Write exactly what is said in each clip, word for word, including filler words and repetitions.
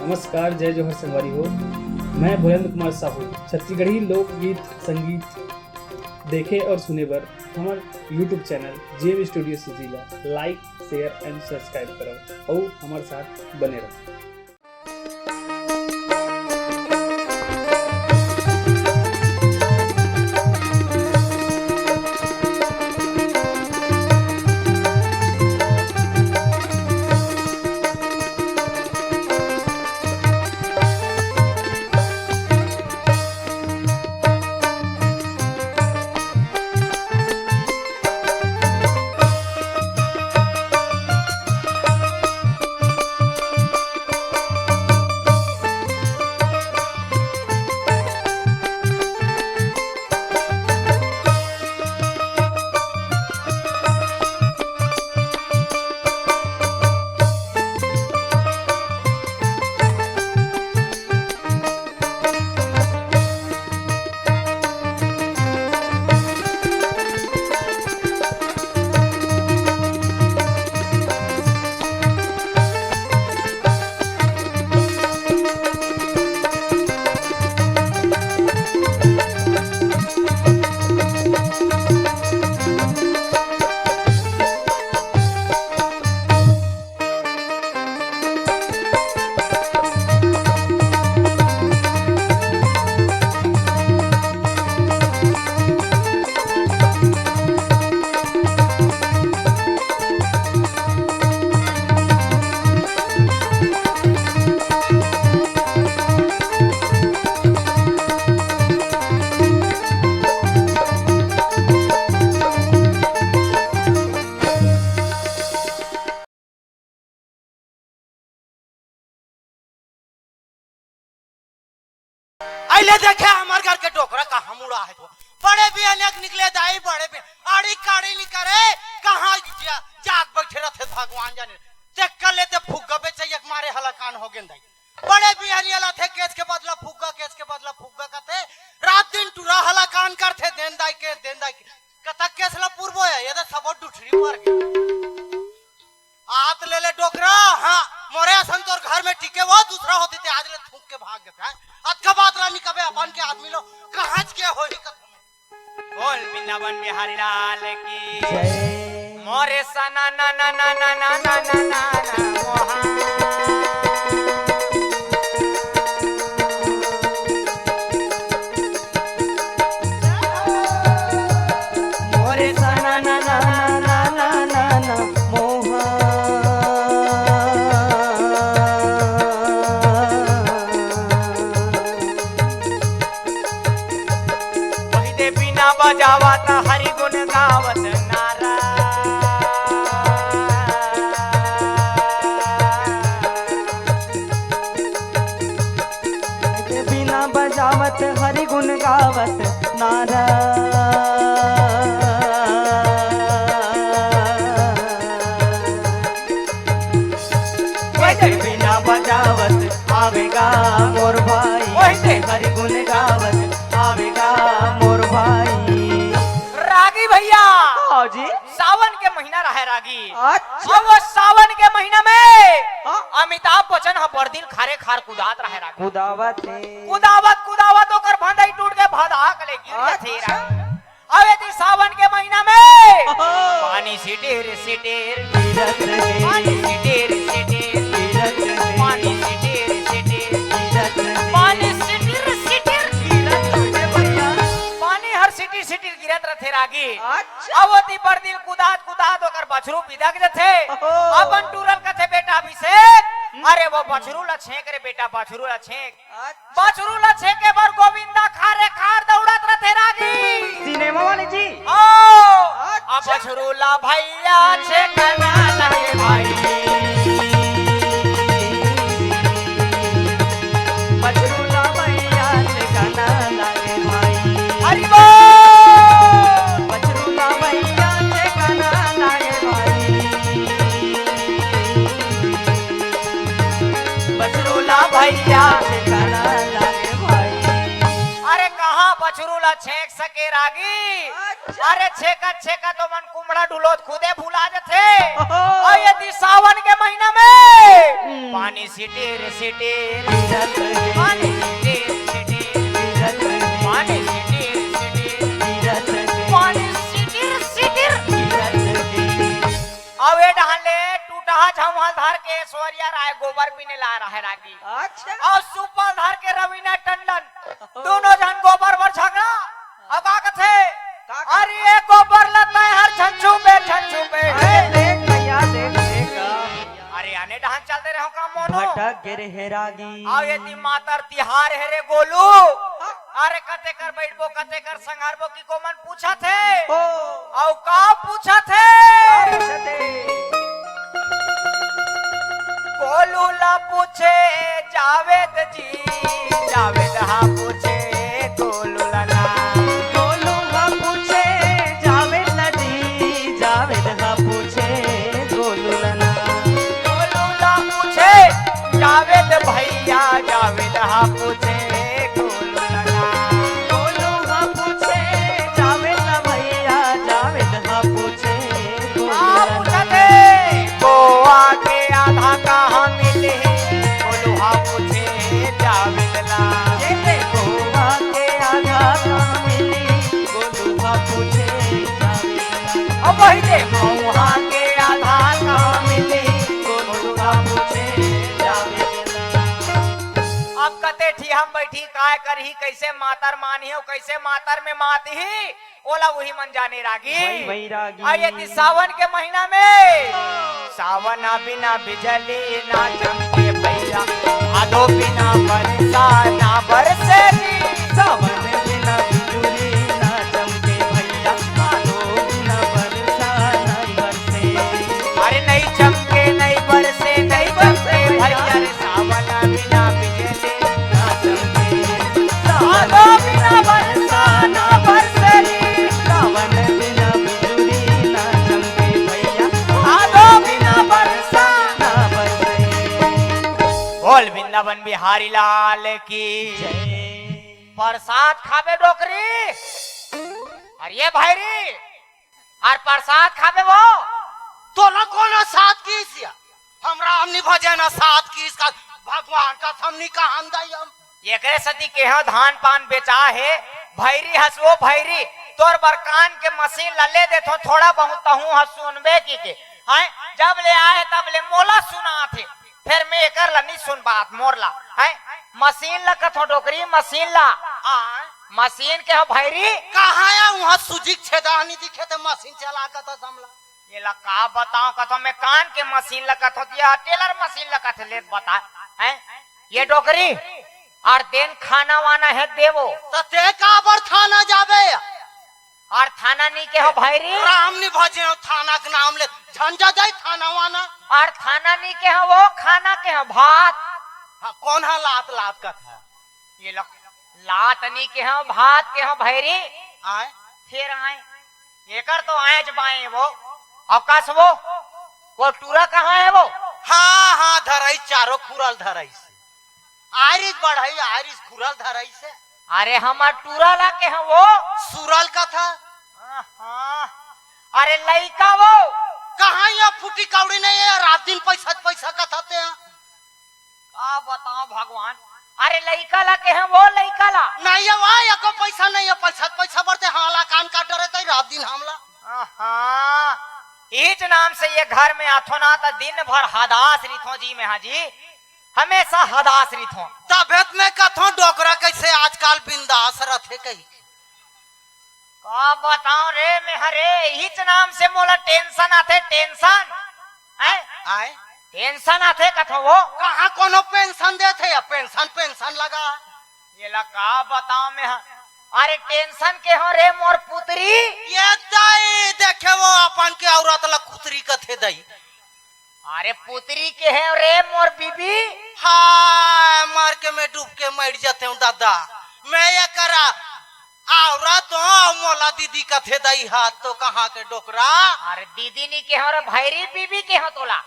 नमस्कार, जय जोहार संगवारी हो। मैं भूपेंद्र कुमार साहू। छत्तीसगढ़ी लोकगीत, संगीत देखे और सुने बर हमर YouTube channel JM studio CG ला like, share and subscribe करव अउ हमर साथ बने रहव। अइले देखे हमर घर के डोकरा कहाँ मुड़ा हे तो। बड़े बिहनिया के निकले दाई, बड़े बिहनिया आड़ी काड़ी निकरे, कहाँ जा-, जाग बैठे रहथे भगवान जाने। देख कर लेते फुग्गा बेचैया के मारे हलाकान हो गेन दाई। बड़े बिहनिया लाथे केस के बदला फुग्गा, केस के बदला फुग्गा कथे। रात दिन टूरा हलाकान करथे, देन दाई के, देन दाई के। कतक केस ला पुरबो हे, ये तो सबो डुठरी मर गे। आत ले ले डोकरा, हाँ, मोरे असन तोर घर में टिके वो, दूसरा होती ते आज ले थूक के भाग जाता है। अतका बात रानी कबे अपन के आदमी लो, कहाँ के होही कथम। बोल वृंदावन बिहारी लाल की। जय। मोरे सना ना ना ना ना ना ना ना ना मोहा। मोरे सना ना ना ना ना ना ना ना मोहा। वही दे बीना बजावत हरि गुण गावत नारा। बीना बजावत हरि गुण गावत नारा। वही दे बीना बजावत आवेगा मोर भाई। वही दे हरि गुण गावत आवेगा मोर भाई। रागी भैया। हाँ जी। सावन के महीना रहे रागी। अच्छा। अउ वो सावन के महीना में हाँ। अमिताभ बच्चन ह बरदिल खारे खार कुदात रहे रागी। कुदावत हे। कुदावत कुदावत ओकर भंदई टूट के भदाक ले गिर जाथे अच्छा। रागी। अउ एती सावन के महीना में हाँ। पानी सिटिर सिटिर गिरत हे। पानी सिटिर सिटिर गिरत हे। पानी सिटिर सिटिर गिरत हे। पानी सिटिर सिटिर गिरत हे भैया। पानी हर सिटिर सिटिर गिरत रथे रागी। अच्छा। अउ ओती बरदिल कुदात कुदात ओकर बछरू बिदक जथे। ओहो। अपन टूरा ल कथे, "बेटा अभिषेक, हम्म। अरे वो बछरू ल छेंक रे बेटा, बछरू ल छेंक।" अच्छा। बछरू ल छेंके बर गोविंदा खारे खार दौड़त रथे रागी। सिनेमा वाले जी। ओ, अच्छा। अब बछरू ल भैया छेंकना लगे भाई। बछरू ल भैया छेंकना लगे भाई। हरि बोल। बछरू ल भैया छेंकना लगे भाई। बछरू ल भैया छेंकना लगे भाई। अरे कहाँ बछरू ल छेंक सके रागी? अच्छा। अरे छेंकत छेंकत ओमन कुमड़ा ढुलोत खुदे भुला जथे। ओहो। अउ एती सावन के महीना में हम्म। पानी पानी सिटिर सिटिर, पानी सिटिर सिटिर, पानी सिटिर सिटिर, पानी सिटिर सिटिर। अउ ए डहन ले टूटहा झउहा धर के ऐश्वर्या राय गोबर बिने ला रहे रागी। अच्छा। अउ सुपा धर के रवीना टंडन, दूनों झन गोबर बर झगड़ा। अब का कथे? का कथे? अरे ए गोबर ला तैं हर झन छूबे, झन छूबे। अरे देख भैया, देख, देख। अरे आने डहन चलते रहो का मोनो? भटक गे रे हे रागी। अउ एती मातर तिहार हे रे गोलू। हाँ। अरे कते कर बइठबो, कते कर संघारबो कि को मन पूछत हे। ओ। अउ का पूछत हे? का पूछत हे? गोलू ला पूछे जावेद जी, जावेद हा पूछे गोलू ला ना। गोलू हा पूछे जावेद ला जी, जावेद हा पूछे गोलू ला ना। गोलू ला पूछे जावेद भैया, जावेद हा पूछे गोलू ला ना। गोलू हा पूछे जावेद ला भैया, जावेद हा पूछे गोलू ला ना। पूछत हे, गोवा के आधा कहाँ मिलही? गोलू हा पूछे जावेद ला। ये ले गोवा के आधा कहाँ मिलही? गोलू हा पूछे जावेद ला। अब वही दे मऊहा के आधा कहाँ मिलही? गोलू हा पूछे जावेद ला। अब कते ठी हम बइठी, काय करही, कइसे मातर मानही अउ कइसे मातर में मातही, ओला उही मन जाने रागी। वही, वही रागी। अउ एती सावन के महीना में, सावन बिना बिजली ना चमके भैया, भादो बिना बरसा ना बरसे जी। सावन बिना बिजुली ना चमके भैया, भादो बिना बरसा नहीं बरसे। अरे नहीं चमके, नहीं बरसे, नहीं चमके भैया रे, सावन बिना बिजली ना चमके, भादो बिना बरसा ना बरसे जी। सावन बिना बिजुली ना चमके भैया, भादो बिना बरसा ना बरसे। बोल वृंदावन बिहारी लाल की जय। प्रसाद खाबे डोकरी। अरे भैरी, अउ प्रसाद खाबे वो। तोला कोनो सात किस या? हम राम नि भजे ना सात किस का, भगवान का सामने कहान दई हम। एकरे सेती केहेंव धान पान बेचा हे, भैरी हस वो भैरी, तोर बर कान के मशीन ला ले देथों, थोड़ा बहुत तहूँ ह सुनबे कि के। हैं, जब ले आए तब ले मोला सुनात हे, फेर मैं एकर ला नि सुनबात मोर ला, हैं? मशीन ला कथों डोकरी, मशीन ला। आय। मशीन केहेंव भैरी। कहाँ या उहाँ सूजी के छेदा नि दिखे त मशीन चला कथस हमला। एला का बताओं कथों, मैं कान के मशीन ला कथों, त ये टेलर मशीन ला कथे ले बता, हैं? ये डोकरी, अउ तेन खाना वाना हे देवो। त तें काबर थाना जाबे? अउ थाना नि केहेंव भैरी। राम नि भजे हो थाना के नाम ले, झंझट जाई थाना वाना। अउ थाना नि केहेंव वो, खाना केहेंव भात। हाँ, कोन हा लात लात कथे? ये लो, लात नि केहेंव, भात केहेंव भैरी। आय? फेर आय। एकर तो आयच बाय वो। अउ कस वो? वो टूरा कहाँ हे वो? हाँ, हाँ, धरई चारों खुरल धरई से। आयरिस बढ़ई, आयरिस खुरल धरई से। अरे हमर टूरा ला केहेंव वो। सुरल कथा। हाँ। अरे लइका वो। कहाँ या फूटी कौड़ी नहीं हे, रात दिन पैसा पैसा कथा तें। का बताओं भगवान, अरे लइका ला केहेंव वो लइका ला। नहीं हे वा, एको पैसा नहीं हे, पैसा पैसा बरते हाला कान काट डरे तई रात दिन हमला। आहा, इच नाम से ये घर में आथों ना त दिन भर हदास रिथों जी, मैं हा जी, हमेशा हदास रिथों। तभे त मैं कथों डोकरा कइसे आजकल बिंदास रथे कही। का बताओं रे मैं हा रे, इच नाम से मोला टेंशन आथे, टेंशन। हैं? आय? टेंशन आथे कथों वो। कहाँ कोनो पेंशन देथे या पेंशन, पेंशन लगा? एला का बताओं मैं हा। अरे टेंशन केहेंव रे मोर पुतरी। ये दाई देखे वो अपन के औरत ला कुतरी कथे दाई। अरे पुतरी केहेंव रे मोर बीबी। हाय, मर के मैं डूब के मर जातेंव दादा। मैं ये करा औरत हों, मोला दीदी कथे दाई हा तो कहाँ के डोकरा। अरे दीदी नि केहेंव रे भैरी, बीबी केहेंव तोला।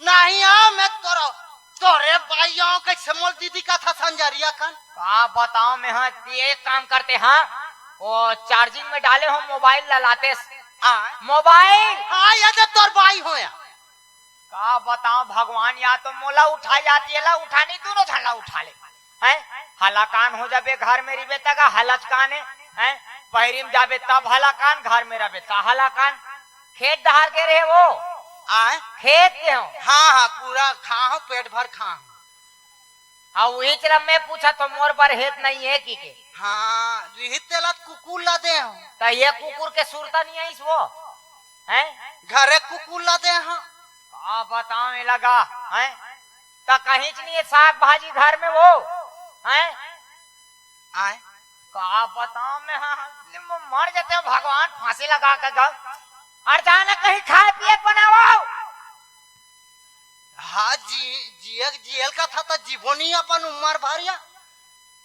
नहीं हो, मैं तोरो, तोरे बाई हो, कइसे मोला दीदी कथा संजरिया कन। का बताओं मैं हा, ये एक काम करते हाँ, वो charging में डाले हों मोबाइल ला लातेस। हाँ। मोबाइल। हाँ, ये तो तोर बाई हो या। का बताओ भगवान, या तो मोला उठा जाती, एला उठा नहीं, दोनों झन ला उठा ले। हैं? हलाकान हो जाबे, घर में रिबे तगा हलचकान है। हैं? बहरी में जाबे तब हलाकान, घर में रहबे तब हलाकान। खेत डहार के रहे वो? आय? खेत के हो? हाँ, हाँ, पूरा खा हो, पेट भर खा हो। हाँ, वही चला मैं पूछा तो मोर बर हेत नहीं है की के? हाँ, रिहित तेला कुकुर ला दे हो। त ये कुकुर के सुरता नहीं आइस वो? हैं? घरे कुकुर ला दे हो। का बताओ ये लगा, हैं? त कहीं च नहीं है साग भाजी घर में वो, हैं? आय? का बताओ मैं, हाँ, हाँ, मर जाते हो भगवान, फांसी लगा के गल। और जाना कहीं खाए पिए के बनाओ। हाँ जी, जिए, जियल का था तो जीवो नहीं अपन उम्र भर या।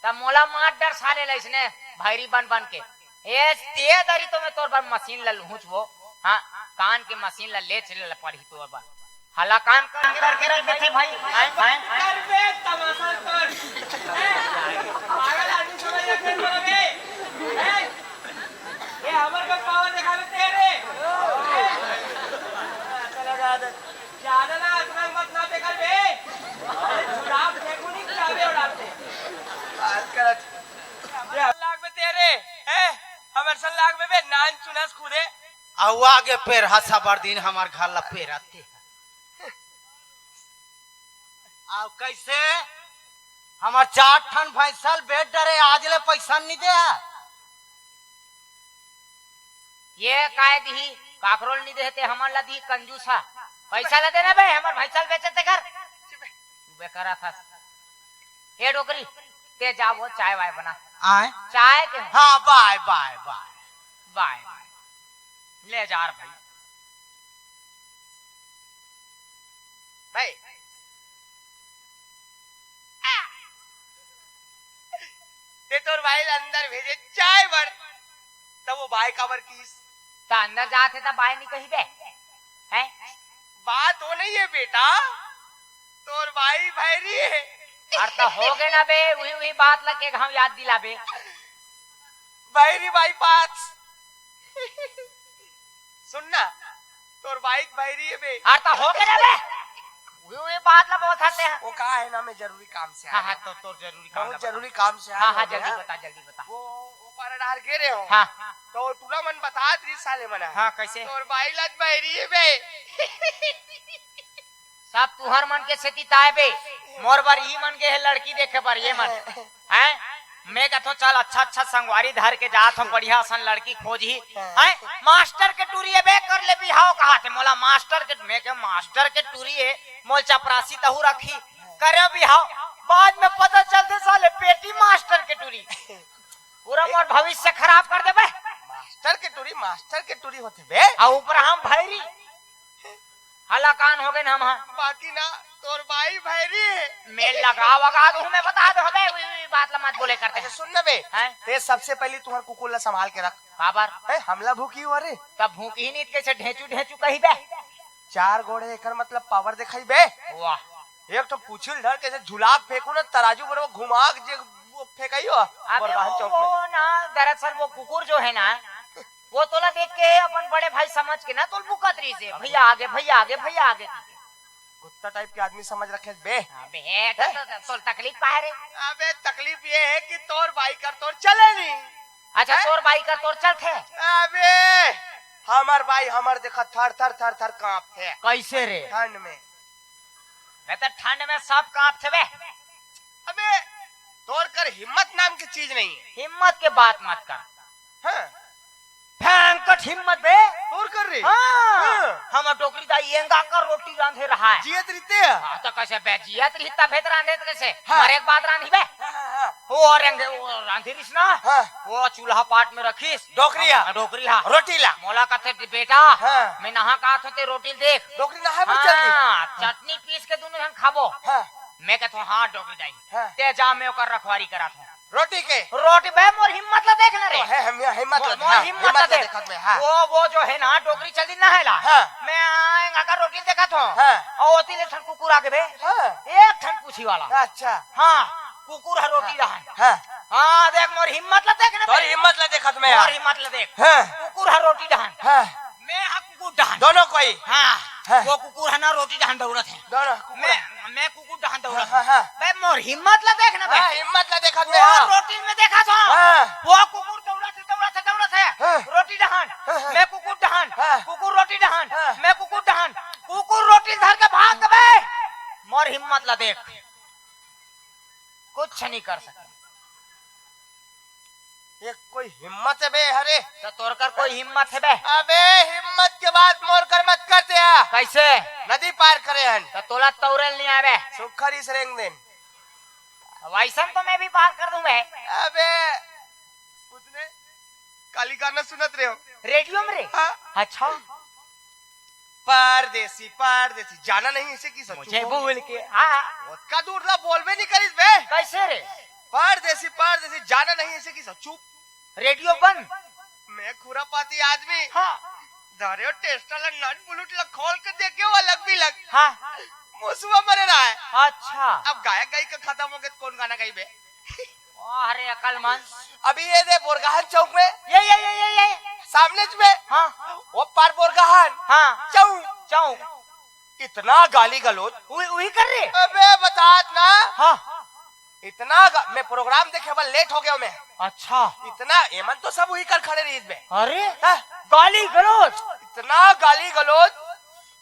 त मोला मार डर साले ला इसने भैरी बन बन के। ए, ते दरी तो मैं तोर बर मशीन ला लूहूच वो। हाँ, कान के मशीन ला ले चले ला पड़ी तोर बर। हलाकान कर करके रख देथे भाई। हैं? हैं? करबे तमाशा कर। हैं? पागल आदमी समझ रखे तोला बे। हैं? ये हमर का पावर दिखावे तेरे। ज्यादा ना अकरंग मत ना बेकर बे। अरे जुलाब फेंकू नहीं, चाबे उड़ाते। बात करत। ये लाग में तेरे, हैं? हमर सन लाग में बे, नान चुनस खुदे। अउ आगे पेर हसा बर दिन हमर घर ला पेराते। अउ कैसे? हमर चार ठन भैंसा ल बेच डरे, आज ले पैसा नहीं दे है। ये काय दिही, काकरोल नहीं देते, हमन ला दिही कंजूसा। पैसा ला देना बे, हमर भैंसा ल बेचे ते कर। तू बेकरा था। ए डोकरी, ते जा वो चाय वाय बना। आय? चाय के? हाँ, बाय, बाय, बाय। बाय, बाय। ले जा रे भाई। भाई। आ। ते तोर भाई ला अंदर भेजे चाय बर, तब वो बाय काबर किस? त अंदर जात हे त बाय नहीं कही बे। हैं? बात वो नहीं है बेटा, तोर भाई भैरी है। अरे त हो गे ना बे, वही, वही बात ला के घाव याद दिलाबे। भैरी बाईपास। सुन ना, तोर बाइक भैरी है बे। अरे त हो गे ना बे। वही, वही बात ला बोलत हते हैं। वो का है ना, मैं जरूरी काम से हाँ, आया हाँ, हूँ। तो तोर जरूरी काम बहुत ला बता। जरूरी काम से आया हाँ, हूँ हाँ, मैं, जल्दी हाँ। बता, जल्दी बता। वो, वो पारा डार गे रहे हो। हाँ। तो टूरा मन बतात रही साले मना। हाँ, कैसे? तोर बाई लत बहरी है बे। सब तुहर मन के सेती ताय बे। मोर बर ई मन के है लड़की देखे बर ये मन। हैं? मैं कथो चल अच्छा अच्छा संगवारी धर के जात हूँ, बढ़िया असन लड़की खोजही। हैं? मास्टर के टूरी है बे, कर ले बिहाव कहा थे। मोला मास्टर के, मैं के मास्टर के टूरी है, मोल चपरासी तहू रखी। करे बिहाव, बाद में पता चलते साले पेटी मास्टर के टूरी। पूरा मोर भविष्य खराब कर देबे। मास्टर के टूरी, मास्टर के टूरी होथे बे। आ ऊपर हम भैरी। हलाकान हो गए हम, हाँ। बाकी ना, तोर बाई भैरी है। मैं लगा वगा दूँ, मैं बता दो बे, वही, वही बात ला मत बोले करते अच्छा, हैं। सुन ना बे। हैं? ते सबसे पहले तुम्हारे कुकुर ला संभाल के रख। काबर? हैं, हमला भूखी हुआ रे। तब भूखी नहीं, कैसे ढेंचू, ढेंचू कही बे? चार गोड़े, एकर मतलब पावर दिखाई बे। वाह। एक तो पूछिल धर के जे झुलाक फेंकू ना, तराजू बरोबर घुमाक जे वो फेंकाई हो, अबे बरगाहन वो, चौक में। वो ना, दरअसल वो कुकुर जो है ना, वो तोला देख के अपन बड़े भाई समझ के ना, तोल बुकत रही से, "भैया आगे, भैया आगे, भैया आगे।" कुत्ता टाइप के आदमी समझ रखे बे। अबे, हैं? तो, तो, तो तकलीफ का है रे? अबे, तकलीफ ये है कि तोर बाइक कर तोर चले नहीं। अच्छा, हैं? तोर बाइक कर तोर चलथे? अबे, हमर बाई हमर देखा थर, थर, थर, थर कांपथे। कैसे रे? ठंड में। मैं तो ठंड में सब कांपथे बे। अबे, तोर कर हिम्मत नाम की चीज नहीं है। हिम्मत के बात मत कर। हाँ। भयंकर हिम्मत बे। तोर कर रे। हाँ। हाँ। हम डोकरी दाई एंगा कर रोटी रांधे रहा है। जियत रहिते हैं। हाँ, तो कैसे बे जियत रही तभे तो रांधे तो कैसे? हाँ। मरे के बाद रांधी बे। हाँ, हाँ, हाँ। वो रेंगे, वो रांधी रिस ना। हाँ। वो चूल्हा पाट में रखिस। डोकरी हा। हाँ, डोकरी हा। रोटी ला। मोला कथे बेटा, हाँ। मैं नहा का आथो ते रोटी देख। डोकरी नहाए बर चल दी। हाँ, चटनी पीस के दोनों जन खाबो। हाँ। मैं कथो हाँ डोकरी दाई। हाँ। ते जा मैं ओकर रखवारी कराथो। रोटी के? रोटी बे मोर हिम्मत ला देख ना रे। ओ, है, हम हिम्मत मोर, ला, मोर हाँ, हिम्मत हिम्मत ला ला देख। देखत में, हाँ। वो, वो जो है ना डोकरी चल दी नहाए ला। हाँ। मैं आएगा का रोटी देखत हूँ। हाँ। और ओती ले ठन कुकुर आगे बे। हाँ। एक ठन पूछी वाला। अच्छा। हाँ, कुकुर हा रोटी डहान। हाँ। हाँ, देख मोर हिम्मत ला देख ना तोर बे। हिम्मत ला देखत में मोर हाँ। हिम्मत ला देख। हाँ। कुकुर हा रोटी डहान। हाँ। मैं हा कुकुर डहान। दोनों कोई। हाँ। हाँ। वो कुकुर हे ना, रोटी डहन दौड़त हे। दौड़ा, कुकुर। मैं, मैं कुकुर डहन दौड़त हाँ, हाँ, हाँ। बे, मोर हिम्मत ला देख ना बे। हाँ, हिम्मत ला देखत वो बे, हाँ। रोटी में देखत हो। हाँ। वो कुकुर दौड़त हे, दौड़त हे, दौड़त हे। हाँ। रोटी डहन, हाँ, हाँ। मैं कुकुर डहन, हाँ। कुकुर रोटी डहन, हाँ। मैं कुकुर डहन, कुकुर रोटी धर के भाग बे। मोर हिम्मत ला देख। कुछ नहीं कर सकते। ये कोई हिम्मत हे बे, हरे? तो तोर कर कोई हिम्मत हे बे? अबे, हिम्मत के बात मोर कर मत करते हैं। कैसे? नदी पार करे हन। तो तोला तौरेल नहीं आवे? सुखरी से रेंग देन। वैसन तो मैं भी पार कर दूं बे। अबे, उसने काली गाना सुनत रहे हो? रेडियो में रे? हाँ। अच्छा। परदेसी, परदेसी, जाना नहीं इसे किस मुझे भूल के, हाँ। ओतका दूर ला बोलबे नहीं करिस बे। कैसे रे? परदेसी, परदेसी, जाना नहीं इसे किस चुप। रेडियो बंद। मैं खुरापाती आदमी। हाँ। धरे हो टेस्टर ला, नट बुलट ला खोल के देखे हो अलग भी लग। हाँ। मुसवा मरे रहा है। अच्छा। अब गायक गायिका खत्म हो गए तो कौन गाना गाई बे? वाह रे अकलमंद। अभी ये दे बोरगहन चौक में। ये, ये, ये, ये, ये। सामने में। हाँ। वो पार बोरगहन। हाँ। चौक। चौक। इतना गाली गलौज। उही, उही कर रे। अबे बतात ना। हाँ। इतना गा-, मैं प्रोग्राम देखे बर लेट हो गया मैं। अच्छा। इतना एमन तो सब उही कर खड़े रहिस बे। अरे। हाँ। गाली गलौज। इतना गाली गलौज।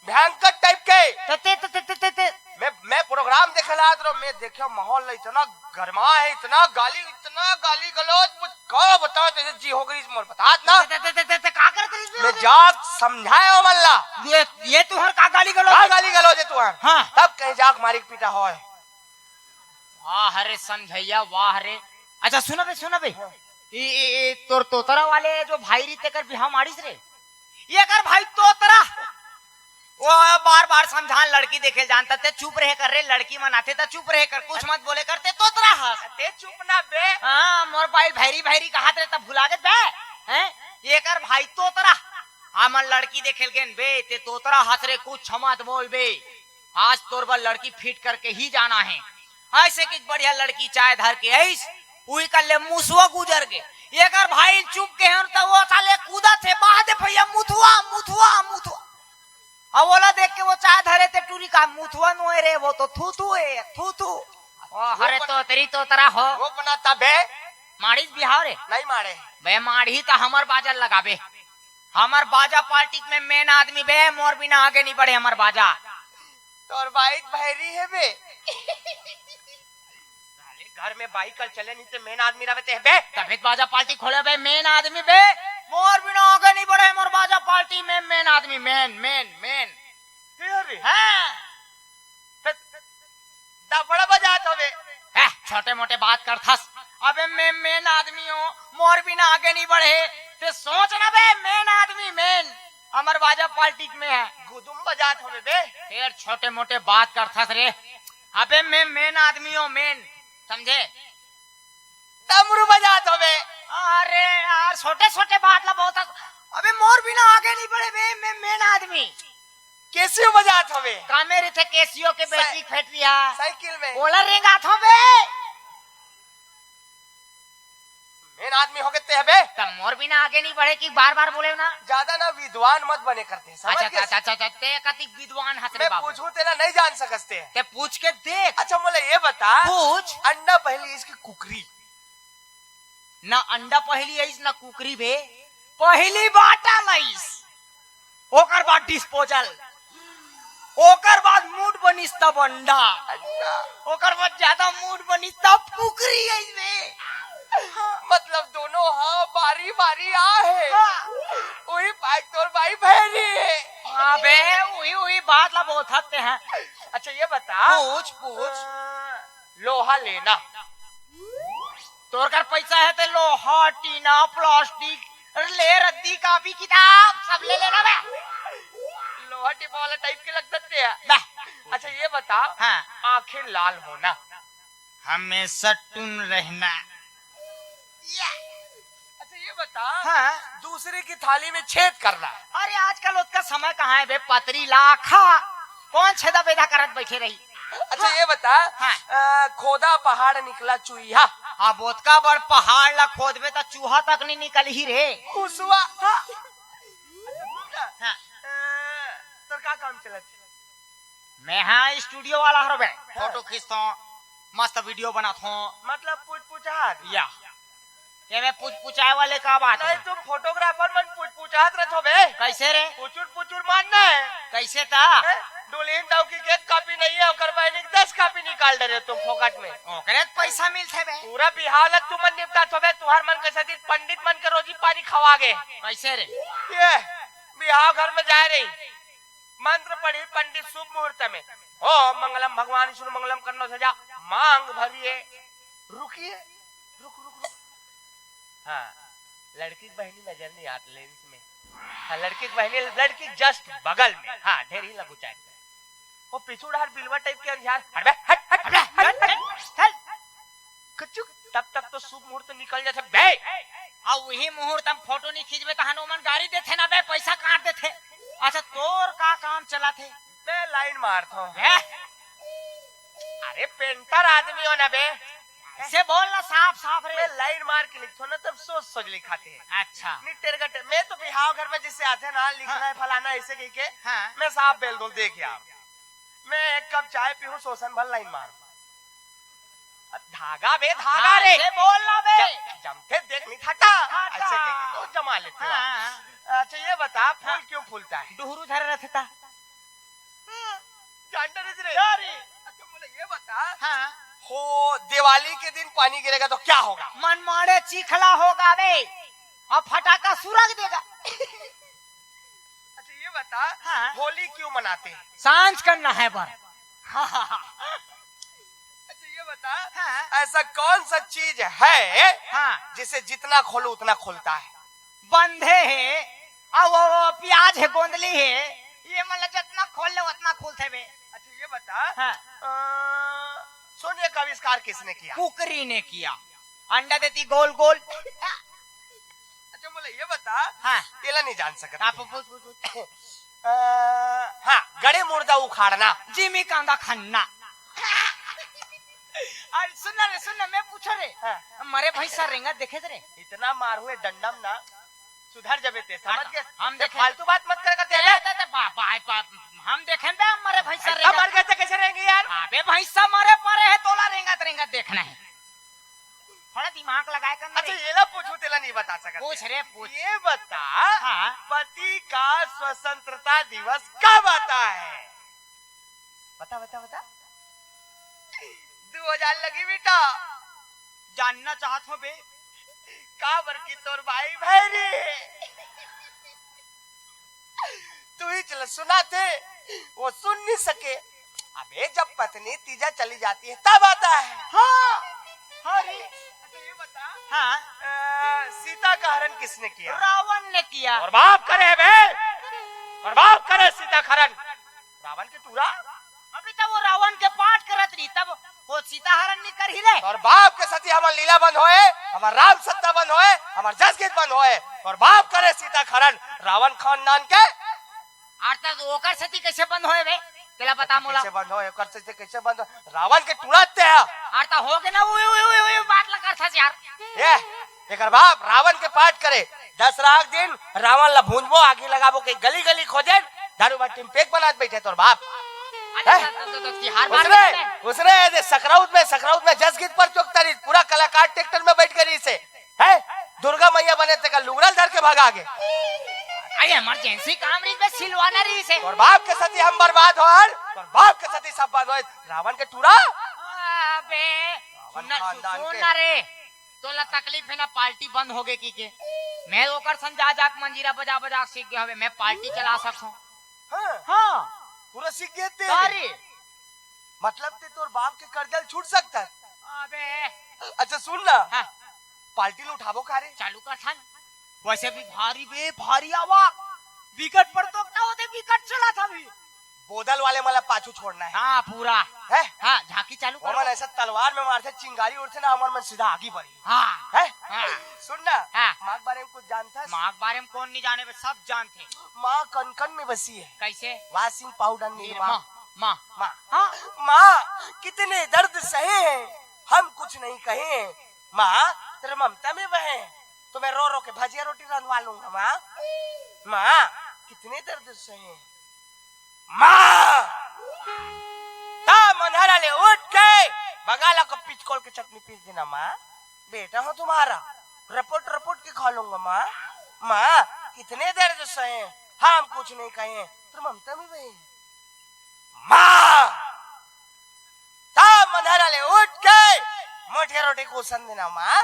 भयंकर टाइप के। ते, ते, ते, ते, ते, ते, ते। मैं, मैं प्रोग्राम देखे ला आत रहो, मैं देखा माहौल ला इतना गरमा है, इतना गाली, इतना गाली गलौज, कुछ का बताओ, जैसे जी हो गई मोर बतात ना। ते, ते, ते, ते, ते, ते, का करत रहिस बे मैं ओदे? जाक समझाया ओमन ला। ये, ये तुहर का गाली गलौज का है? गाली गलौज है तुहर? हाँ। तब कहीं जाक मारी पीटा होय। वाह रे समझैया, वाह रे। अच्छा सुन बे, सुन बे। हाँ। ई, ई, ई तोर तोतरा वाले जो भाई री तेकर बिहाव माड़िस रे। ये कर भाई तोतरा। वो बार बार समझान लड़की देखे जानता ते चुप रहे कर रे, लड़की मन आथे त चुप रहे कर, कुछ मत बोले कर ते तोतरा हस। ते चुप ना बे। हाँ, मोर भाई भैरी भैरी कहात रे तब भुला गे बे। हैं? ये कर भाई तोतरा। हमन लड़की देखे गेन बे, ते तोतरा हस रे, कुछ मत बोल बे। आज तोर बर लड़की फिट करके ही जाना है। ऐसे कि बढ़िया लड़की चाय धर के आइस, उही कर ले मुसवा गुजर गे। एकर भाई चुप के हन त वो साले कूदत हे, "बाह दे भैया, मुथुआ, मुथुआ, मुथुआ।" अब ओला देख के वो चाय धरे ते टूरी का, "मुथुआ नो हे रे, वो तो थू थू हे, थू थू।" ओ, हरे तोतरी तोतरा हो। वो बना तबे। माड़ीस बिहाव रे? नहीं माड़े। बे माड़ही त हमर बाजा लगाबे। हमर बाजा पार्टी में मेन आदमी बे, मोर बिना आगे नहीं बढ़े हमर बाजा। तोर बाइक भैरी हे बे। साले घर में बाइक कल चले नहीं ते मेन आदमी रहे ते बे। तबे त बाजा पार्टी खोले बे, मेन आदमी बे। मोर बिना आगे नहीं बढ़े मोर बाजा पार्टी में मेन आदमी, मेन, मेन, मेन। ते हरे? हाँ। त, त, दफड़ा बजात हवे। ए, छोटे मोटे बात करथस। अबे मैं मेन आदमी हो, मोर बिना आगे नहीं बढ़े। ते सोच ना बे, मेन आदमी, मेन। हमर बाजा पार्टी में है। गुदुम बजात हवे बे। फिर छोटे मोटे बात करथस रे। अबे मैं मेन आदमी हो, मेन। समझे? डमरू बजात हवे। अरे यार, छोटे छोटे बात ला बहुत। अबे मोर बिना आगे नहीं बढ़े बे, मैं मेन आदमी। केसियो बजात हवे। का मेरे थे केसियो के बैटरी साइ-, फैट रिहा। साइकिल में। ओला रेंगात हवे। मेन आदमी हो गे ते हबे। त मोर बिना आगे नहीं बढ़े कि बार बार बोले ना। ज्यादा ना विद्वान मत बने करते, समझ अच्छा, गे? अच्छा, अच्छा, अच्छा, ते कति विद्वान हस रे मैं बाबू। पूछूं तेला नहीं जान सकस ते। ते पूछ के देख। अच्छा, मोला ये बता। पूछ। अंडा पहली इसकी कुकरी। ना अंडा पहली आइस, ना कुकरी बे। पहली बाटा लाइस, ओकर बाद डिस्पोजल, ओकर बाद मूड बनिस तब अंडा, अच्छा। ओकर बाद ज्यादा मूड बनिस तब कुकरी आइस बे। मतलब दोनों हा बारी बारी आ हे। हाँ। वही पाइक तोर बाई भैरी हे। हाँ बे, वही, वही बात ला बोलत हे। अच्छा ये बता। पूछ, पूछ। अ, लोहा लेना। तोर कर पैसा हे ते लोहा, टीना, प्लास्टिक, ले रद्दी, कापी, किताब, सब ले लेना बे। लोहा टिपा वाला टाइप के लगत हे। बे। अच्छा ये बता, हाँ। आंखें लाल होना। हमेशा टुन रहना। या। अच्छा ये बता, हाँ। दूसरे की थाली में छेद करना। अरे आजकल ओतका समय कहाँ हे बे, पतरी लाखा, कौन छेदा बेदा करत बैठे रही? अच्छा, ये बता, हाँ। अ, खोदा पहाड़ निकला चूहा। अब ओतका बड़ पहाड़ ला खोदबे त चूहा तक नहीं निकलही रे। मुसवा। हाँ। हाँ। अ, तोर का काम चलत हे? मैं हा स्टूडियो वाला हरो बे, फोटो खींचथों, मस्त वीडियो बनाथों। मतलब पुचपुचाहत? या, ये मैं पुचपुचाए वाले का बात नहीं, है। तुम फोटोग्राफर मन पुचपुचाहत रथो बे। कैसे रे? पुचुर पुचुर मानना है। कैसे ता? हैं? दुल्हन दौकी के एक कॉपी नहीं है, ओकर बहिनी के दस कॉपी निकाल डरे तुम फोकट में। ओकरे त पैसा मिलथे बे। पूरा बिहाव ल तुमन निपटाथो बे, तुहर मन के सेती पंडित मन के रोजी पानी खवा गे। कैसे रे? ये बिहाव घर में जाए रही, मंत्र पढ़ी पंडित शुभ मुहूर्त में, ओम मंगलम भगवान विष्णु मंगलम कन्नो सजा, मांग भरिए, रुकिए, रुक रुक रुक। हाँ, लड़की के बहिनी नजर नहीं आत लेंस में। हाँ, लड़की के बहिनी, लड़की के just बगल में। हाँ, ढेर ही लगू चाहे। वो पीछू डार बिलवा टाइप के अंधियार, हट बे, हट, हट, हट, हट, हट, हट। कच्चू, तब तक तो शुभ मुहूर्त निकल जाथे बे। आ वही मुहूर्त हम फोटो नहीं खींचबे तहन ओमन गारी देथे ना बे, पैसा काट देथे। अच्छा, तोर का काम चला थे? मैं लाइन मारथों। बे, अरे पेंटर आदमी हो ना बे। ऐसे बोल ना साफ साफ रे। मैं लाइन मार के लिखथों ना, तब सोच सोच लिखाथे। अच्छा। निटेर गटे, मैं तो बिहाव घर में जिसे आथे ना, लिखना हाँ। है फलाना ऐसे कह के, हाँ। मैं साफ बेल दूं, देख यार, मैं एक कप चाय पीहूं, शोषण भर लाइन मार। धागा बे, धागा हाँ, रे। ऐसे बोल ना बे। जम-, जमथे देख नहीं थाटा। थाटा। ऐसे कह के तो जमा लेथे हाँ। वाह। अच्छा ये बता, फूल हाँ। क्यों फूलता है? डुहरू धरे रहथे ता। हाँ, जानता नहीं रे। क्या रे? अच्छा, मुझे ये बता। हाँ। हो, दिवाली के दिन पानी गिरेगा तो क्या होगा? मन माड़े चिखला होगा बे, और फटाका सुरग देगा। अच्छा, ये बता, हाँ। होली क्यों मनाते हैं? सांझ करना है बर। अच्छा, ये बता, हाँ। ऐसा कौन सा चीज है, हाँ। जिसे जितना खोलो उतना खुलता है? बंधे है, आ वो, वो प्याज है, गोंदली है, ये मतलब जितना खोल ले उतना खुलथे बे। अच्छा, ये बता, हाँ। अ, सोने का आविष्कार किसने किया? कुकरी ने किया। अंडा देती गोल गोल। अच्छा, बोले, ये बता, हाँ। एला नहीं जान सकत आप थे। पूछ, पूछ, पूछ। अ, हाँ, गड़े मुर्दा उखाड़ना। जिमी कांदा खन्ना। अरे सुन ना रे, सुन ना, मैं पूछो रे। हाँ। मरे भैंसा रेंगत देखे थे रे? इतना मार हुए डंडम ना, सुधर जबे ते, समझ हाँ, गए? हम ते देखे। फालतू बात मत कर करते ए, हैं। ते, ते, बा-, बा-, बा-, हम देखे बे, हम मरे भैंसा ऐसा रेंगत। मर गए थे, कैसे रहेंगे यार? अबे भैंसा मरे पड़े है, तोला रेंगत रेंगत देखना है। थोड़ा दिमाग लगाए कर अच्छा, रे। एला पूछू, तेला नहीं बता सकत पूछ है। रे, पूछ। ये बता, हाँ। पति का स्वतंत्रता दिवस कब आता है? बता, बता, बता। दो हजार लगी बेटा। जानना चाहत हो बे? काबर की तोर भाई भैरी। तू ही चल सुनाते, वो सुन नहीं सके। अबे, जब पत्नी तीजा चली जाती है, तब आता है। हाँ, हाँ रे। अच्छा, ये बता। हाँ। अ, सीता का हरण किसने किया? रावण ने किया। तोर बाप करे बे, तोर बाप करे सीता का हरण। रावण के टूरा। अबे, तब वो रावण के पाठ करत रही, तब वो सीता हरण नहीं कर ही रे। तोर बाप के सेती हमर लीला बंद होए, हमर राम सत्ता बंद होए, हमर जसगीत बंद होए। तोर बाप करे सीता का हरण, रावण खानदान के। अर्थात ओकर सेती कैसे बंद होए बे? तेला बता मोला। कैसे बंद होए? ओकर सेती कैसे बंद होए? रावण के टूरा ते ह। अर्थात हो गे ना, उई, उई, उई, उई, बात ला करथस यार। ये, एकर बाप रावण के पाठ करे, दसरा के दिन रावण ला भूंजबो, आगी लगाबो के गली गली खोजे, दारू बाटी में पेक बनात बैठे तोर बाप। अच्छा, हैं? तो, तो, तो, तो तिहार मार उसने, के उसने ये सकराउत में, सकराउत में जसगीत पर चौकता रही, पूरा कलाकार ट्रैक्टर में बैठ के रही से, हैं? दुर्गा मैया बने तेका लुगरा ल धर के भगा गे। अरे इमरजेंसी काम रही बे, सिलवाना रही से। तोर बाप के सेती हम बर्बाद होन, तोर बाप के सेती सब बंद होए, रावण के टूरा। अबे, रावण सुन ना, खानदान सुन के। ना रे, तोला तकलीफ है ना, पार्टी बंद हो गई की के। मैं ओकर संग जा जाके मंजीरा बजा बजा के सीख गया हवे, मैं पार्टी चला सकता हूँ। हाँ। हाँ। पूरा सीख गए थे। सारी। मतलब ते तोर बाप के कर्जा ल छूट सकता है। अबे। अच्छा सुन ना। हाँ। पार्टी ल उठाबो का रे? चालू कर थान। वैसे भी भारी बे, भारी आवा। विकट पर तो क्या होते, विकट चला था भी। बोदल वाले मला पाछू छोड़ना है। हाँ, पूरा। है? हाँ, झांकी चालू करो। ओमन ऐसा तलवार में मारथे, चिंगारी उड़थे ना, हमर मन सीधा आगी बढ़ी। हाँ। है? हाँ। सुन ना, हाँ। माँ के बारे में कुछ जानथस? माँ के बारे में कौन नहीं जाने बे, सब जानथे। माँ कन कन में बसी है। कैसे? Washing powder नहीं, ये माँ। माँ, माँ। माँ। हाँ। माँ, कितने दर्द सहे हैं, हम कुछ नहीं कहे हैं। माँ, तेरे ममता में बहे हैं, तो मैं रो रो के भजिया रोटी रंधवा लूंगा माँ। माँ, कितने दर्द सहे हैं। माँ, त मंधारा ले उठ के बंगाला का पिचकोल के चटनी पीस देना माँ। बेटा हूँ तुम्हारा, रपोट रपोट के खा लूंगा माँ। माँ, कितने दर्द सहे, हम कुछ नहीं कहे, पर ममता में बहे। माँ, त मंधारा ले उठ के मोटे रोटी को सन देना माँ।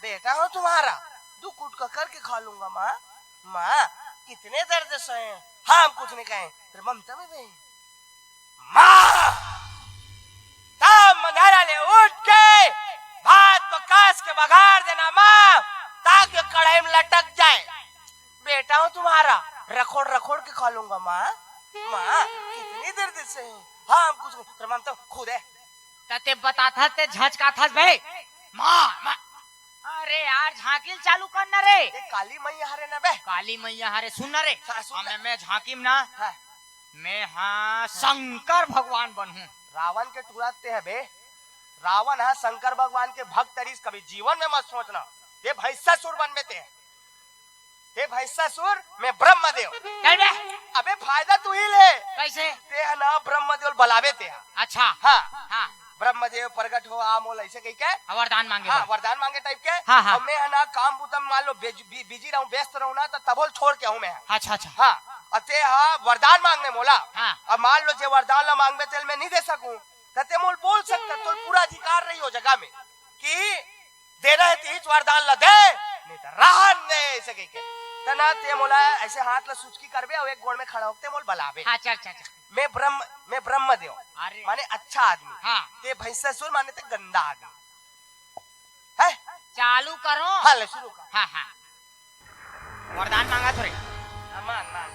बेटा हूँ तुम्हारा, दो कुटका करके खा लूंगा माँ। माँ, कितने दर्द सहे, हम कुछ नहीं कहे, पर ममता में बहे। माँ, त मंधारा ले उठ के भात पकास के बघार देना माँ, ताकि कढ़ाई में लटक जाए। बेटा हूँ तुम्हारा, रखोड़ रखोड़ के खा लूंगा माँ। माँ, कितनी दर्द सहे, हम कुछ नहीं, पर ममता खुद है। त ते बताथा, ते झचकाथस बे। माँ, माँ। अरे यार, झांकिल चालू कर ना रे। ए, काली मैया हरे ना बे। काली मैया हरे, सुन ना रे। हाँ, सुन अब ना। मैं, मैं झांकिम ना। हाँ। मैं हाँ शंकर भगवान बनहूँ। रावण के टूरा ते है बे। रावण हा शंकर भगवान के भक्त रिस, कभी जीवन में मत सोचना। ये भैंसासुर बन में ते है। हे भैंसासुर, मैं ब्रह्मदेव। चल बे। अबे फायदा तू ही ले। कैसे? ते ह ना ब्रह्मदेव बलावे ते ह। अच्छा। हाँ। हाँ। ब्रह्मदेव प्रगट हो, आ मोला ऐसे कही के। हाँ, वरदान मांगे हाँ, बर। वरदान मांगे टाइप के। हाँ, हाँ। और मैं ह ना काम बुता में मान लो बिज-, बि-, बिजी रहूं, व्यस्त रहूं ना, तो तबो ल छोड़ के आहूं मैं। अच्छा, अच्छा। हाँ। और ते ह वरदान मांगने मोला। हाँ। और मान लो जे वरदान ला मांगबे तेल मैं नहीं दे सकूं, तो ते मोल बोल सकता, तो पूरा अधिकार रही हो जगह में कि देना है तीज वरदान ला दे, नहीं तो रहन दे, ऐसे कही के। त ना ते मोला ऐसे हाथ ला सुचकी करबे, और एक गोड़ में खड़ा होके ते मोल बलाबे। हाँ, चल, चल, चल। मैं ब्रह्म, मैं ब्रह्मदेव, अरे। माने अच्छा आदमी। हाँ। ते भैंसासुर माने ते गंदा आदमी। है? चालू करो। हाँ, ले शुरू कर। हाँ, हाँ। वरदान मांगा थोड़े। हाँ, मांग, मांग।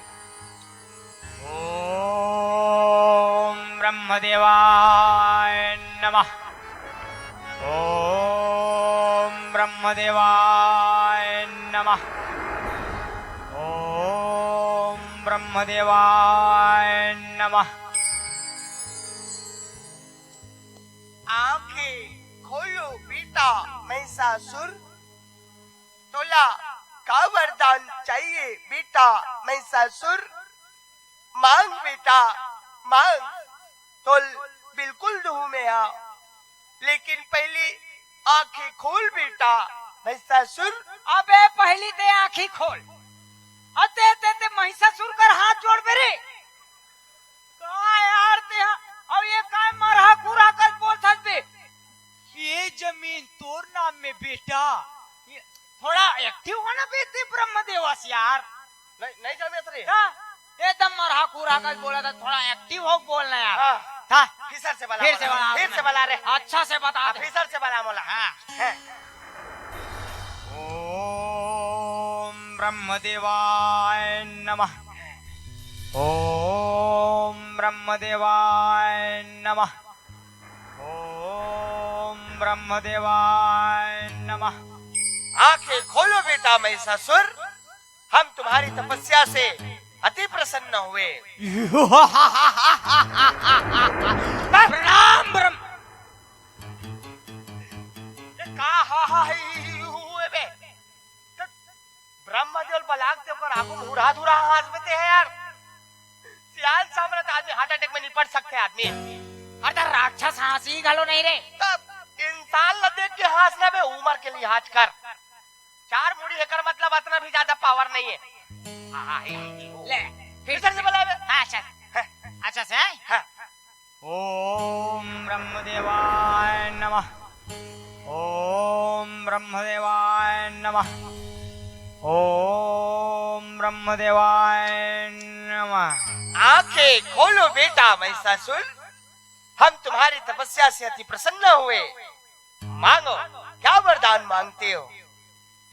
ओम ब्रह्मदेवाय नमः। ओम ब्रह्मदेवाय नमः। ओम ब्रह्मदेवाय नमः। आंखें खोलो बेटा महिषासुर, तोला का वरदान चाहिए बेटा महिषासुर? मांग बेटा, मांग, तोल बिल्कुल दूं मैं हा, लेकिन पहली आंखें खोल बेटा महिषासुर। अबे पहली ते आंखें खोल। अते ते ते महिषासुर कर हाथ जोड़बे रे। का यार ते हा? अब ये काय मरहा कुरा कस बोलथस बे? ये जमीन तोर नाम में बेटा। ये थोड़ा एक्टिव हो ना बे ते ब्रह्मदेवस यार। नहीं, नहीं जमे रे। का? एकदम मरहा कुरा कस बोला था, थोड़ा एक्टिव हो बोलना यार। हाँ। था? फिसर से बला फिर से मोला। बला। फिर से बला रे। अच्छा से बता हाँ, दे। फिसर से बला मोला। हाँ। हैं। ओम ब्रह्मदेवाय नमः। ओम ब्रह्मदेवाय नमः। ओम ब्रह्मदेवाय नमः। आंखें खोलो बेटा महिषासुर, हम तुम्हारी तपस्या से अति प्रसन्न हुए। प्रणाम ब्रह्म। ये का हा हा ही हुए बे? ब्रह्मदेव बलाक ते ओकर आगू में हुरहा धुरहा हाँस में ते है यार। सियान सामरथ आदमी हार्ट अटैक में निपट सकते हैं आदमी। अरे त राक्षस हाँसी घलो नहीं रे। तब इंसान ला देख के हाँसना बे, उम्र के लिहाज कर। चार मुड़ी एकर मतलब अतना भी ज्यादा पावर नहीं है। हाँ, हाँ, हे, हे, हे, हो। ले, फिर फिर से से। बोला बे। हाँ, अच्छा। हाँ। अच्छा से, हैं? हाँ। ओम ब्रह्मदेवाय नमः। ओम ब्रह्मदेवाय नमः। ओम ब्रह्मदेवाय नमः। आंखें खोलो बेटा महिषासुर, हम तुम्हारी तपस्या से अति प्रसन्न हुए। मांगो, क्या वरदान मांगते हो?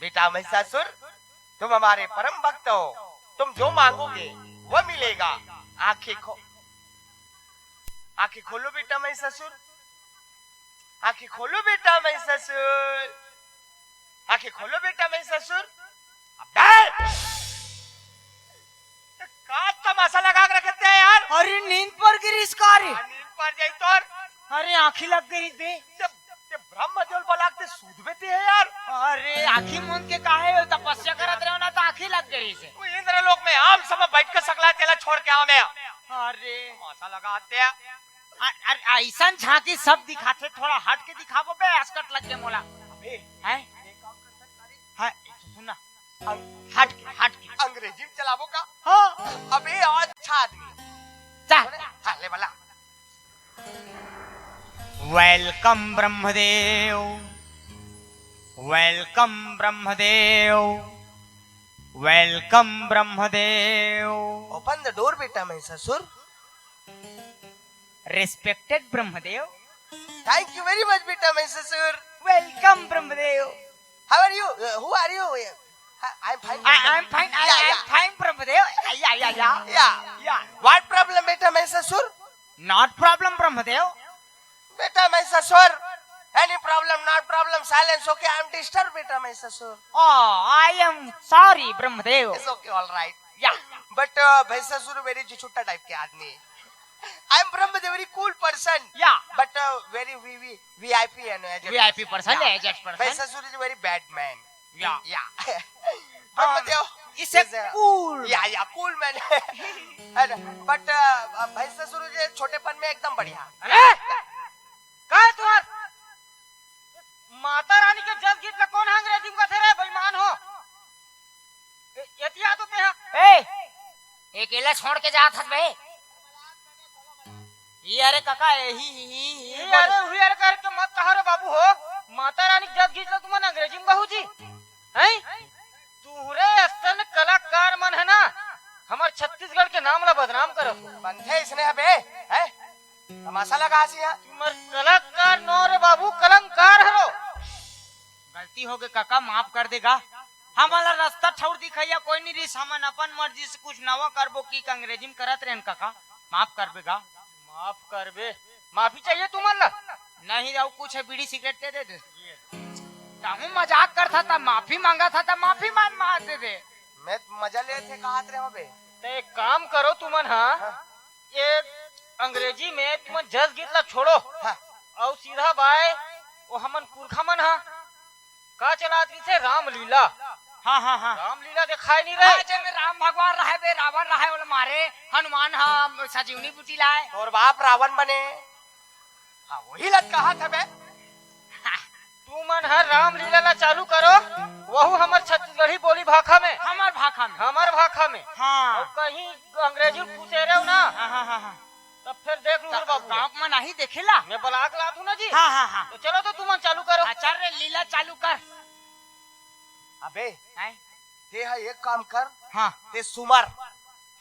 बेटा महिषासुर, तुम हमारे परम भक्त हो, तुम जो मांगोगे वो मिलेगा। आंखें खो-, आंखें खोलो बेटा महिषासुर, आंखें खोलो बेटा महिषासुर, आंखें खोलो बेटा महिषासुर। अबे! ये का तमाशा लगा के रखे ते यार? अरे नींद पर गिरिस का रे? हाँ, नींद पर जाई तोर। अरे आंखी लग गई बे। जब ते ब्रह्मदेव बलाक ते सूत बेते है यार। अरे आंखी मूंद के काहे हो? तपस्या करत रहो ना तो आंखी लग गई से। वो इंद्रलोक में आम सब बैठ के सकला तेला छोड़ के आवे। अरे, तमाशा लगाते हैं। अ-, अरे, अइसन झांकी सब दिखाथे, थोड़ा हट के दिखाबो बे, असकट लग गे मोला। अबे, हैं? ये काम कर सकता रे। हाँ, सुन ना। अंग-, हट के, हट के। अंग्रेजी में चलाबो का? हाँ। अबे, आज अच्छा आदमी। चल। हाँ, ले बला। Welcome Brahmadev, welcome Brahmadev, welcome Brahmadev. Open the door, बेटा Mahishasura. Respected Brahmadev. Thank you very much, बेटा Mahishasura. Welcome Brahmadev. How are you? Uh, who are you? Uh, I am fine. I am fine. I am fine, Brahmadev. या, या, या। या। या। What problem, बेटा Mahishasura? Not problem, Brahmadev. बेटा Mahishasura, any problem, not problem, silence, okay, I am disturb, बेटा Mahishasura. Oh, I am sorry, Brahmadev. It's okay, all right। या। But, uh, Mahishasura very जुछुट्टा type के आदमी है। I am Brahmadev, very cool person। या। But, uh, very V V, V I P and aged V I P person। Person, yeah। Aged person। Mahishasura is very bad man। या। या। Brahmadev is a cool man। या, या, cool man। है ना? But, uh, Mahishasura जे छोटेपन में एकदम बढ़िया। अरे, का है तुम्हार? माता रानी के जस गीत ला कोन ह अंग्रेजी में कथे रे, बेईमान हो? ए-, एतिया तो ते ह। ए, अकेला छोड़ के जात हस बे। ई अरे कका, ए, ही, ही, ही, ही, ई बोल। अरे, हुई अरे करके मत कहा रे बाबू हो। माता रानी के जस गीत ला तुमन अंग्रेजी में कहू जी? हैं? तुहरे असन कलाकार मन है ना, हमर छत्तीसगढ़ के नाम ला बदनाम करत हो। बनथे इसने हबे, हैं? तमाशा लगा हसी यहाँ। तुमर कलाकार नो रे बाबू, कलंकार हरो। गलती हो गे कका, माफ कर देगा। हमला रास्ता ठौर दिखइया कोई नहीं रिस, हमन अपन मर्जी से कुछ नवा करबो की अंग्रेजी में करत रहन कका, माफ कर बेगा। माफ करबे? माफी चाहिए तुमन ला? नहीं, अउ कुछ है, बीड़ी सिगरेट दे दे। ये। कहूँ मजाक करथा त माफी मांगथा त माफी मान मार दे दे। मैं मजा लेथे कहत रहे हबे। त एक काम करो तुमन, हाँ? हाँ। ये अंग्रेजी में तुमन जस गीत ला छोड़ो। हाँ। अउ सीधा बाय वो हमन पुरखा मन हा का चलात रहिथे, रामलीला। हाँ, हाँ, हाँ। रामलीला देखाय नहीं रहे। हाँ, जेमे राम भगवान रहे बे, रावण रहे, ओला मारे, हनुमान हा संजीवनी बूटी लाए। तोर बाप रावण बने। हाँ, वही लत कहा था बे। तुमन हर रामलीला ला चालू करो, वहू हमर छत्तीसगढ़ी बोली भाखा में। हमर भाखा में। हमर भाखा में। हाँ। अउ कहीं अंग्रेजी में पूछे रहो ना, हाँ, हाँ, हाँ, हाँ। तब फिर देख लू, त-, बाबू। गाँव में नहीं देखेला? मैं बलाक ला दूं ना जी। हाँ, हाँ, हाँ। तो चलो, तो तुमन चालू करो। हाँ, चल रे, लीला चालू कर। अबे, हैं? ते हा एक काम कर। हाँ। ते सुमर।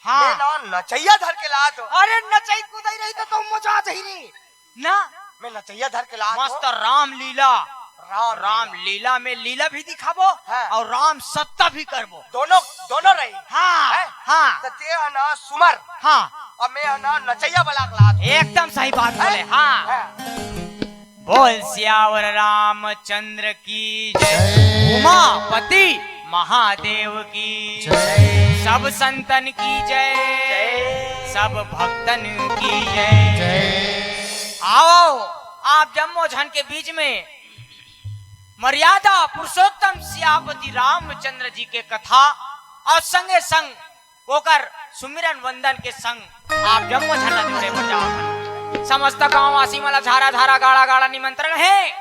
हाँ। मैं ना नचैया धर के लात हों। अरे, नचई कुदई रही तो, तो मजा आ जाही रे। ना। मैं नचैया धर के लात हों। मस्त रामलीला। राम रामलीला। लीला में लीला भी दिखाबो हाँ। अउ राम सत्ता भी करबो। दोनों, दोनों रही। हाँ, हैं? हाँ। त ते ह ना सुमर। हाँ। अउ मैं ह ना नचैया बलाक लात हों। एकदम सही बात हैं? बोले, हाँ। हैं। बोल सियावर रामचंद्र की जय, जय। उमापति महादेव की जय। सब संतन की जय, जय। सब भक्तन की जय। जय। आओ, आप जम्मो झन के बीच में मर्यादा पुरुषोत्तम सियापति रामचंद्र जी के कथा अउ संगे संग ओकर सुमिरन वंदन के संग आप जम्मो झन ला जोड़े बर जावत हन। समस्त गांववासी मन ला झारा झारा गाड़ा गाड़ा निमंत्रण हे।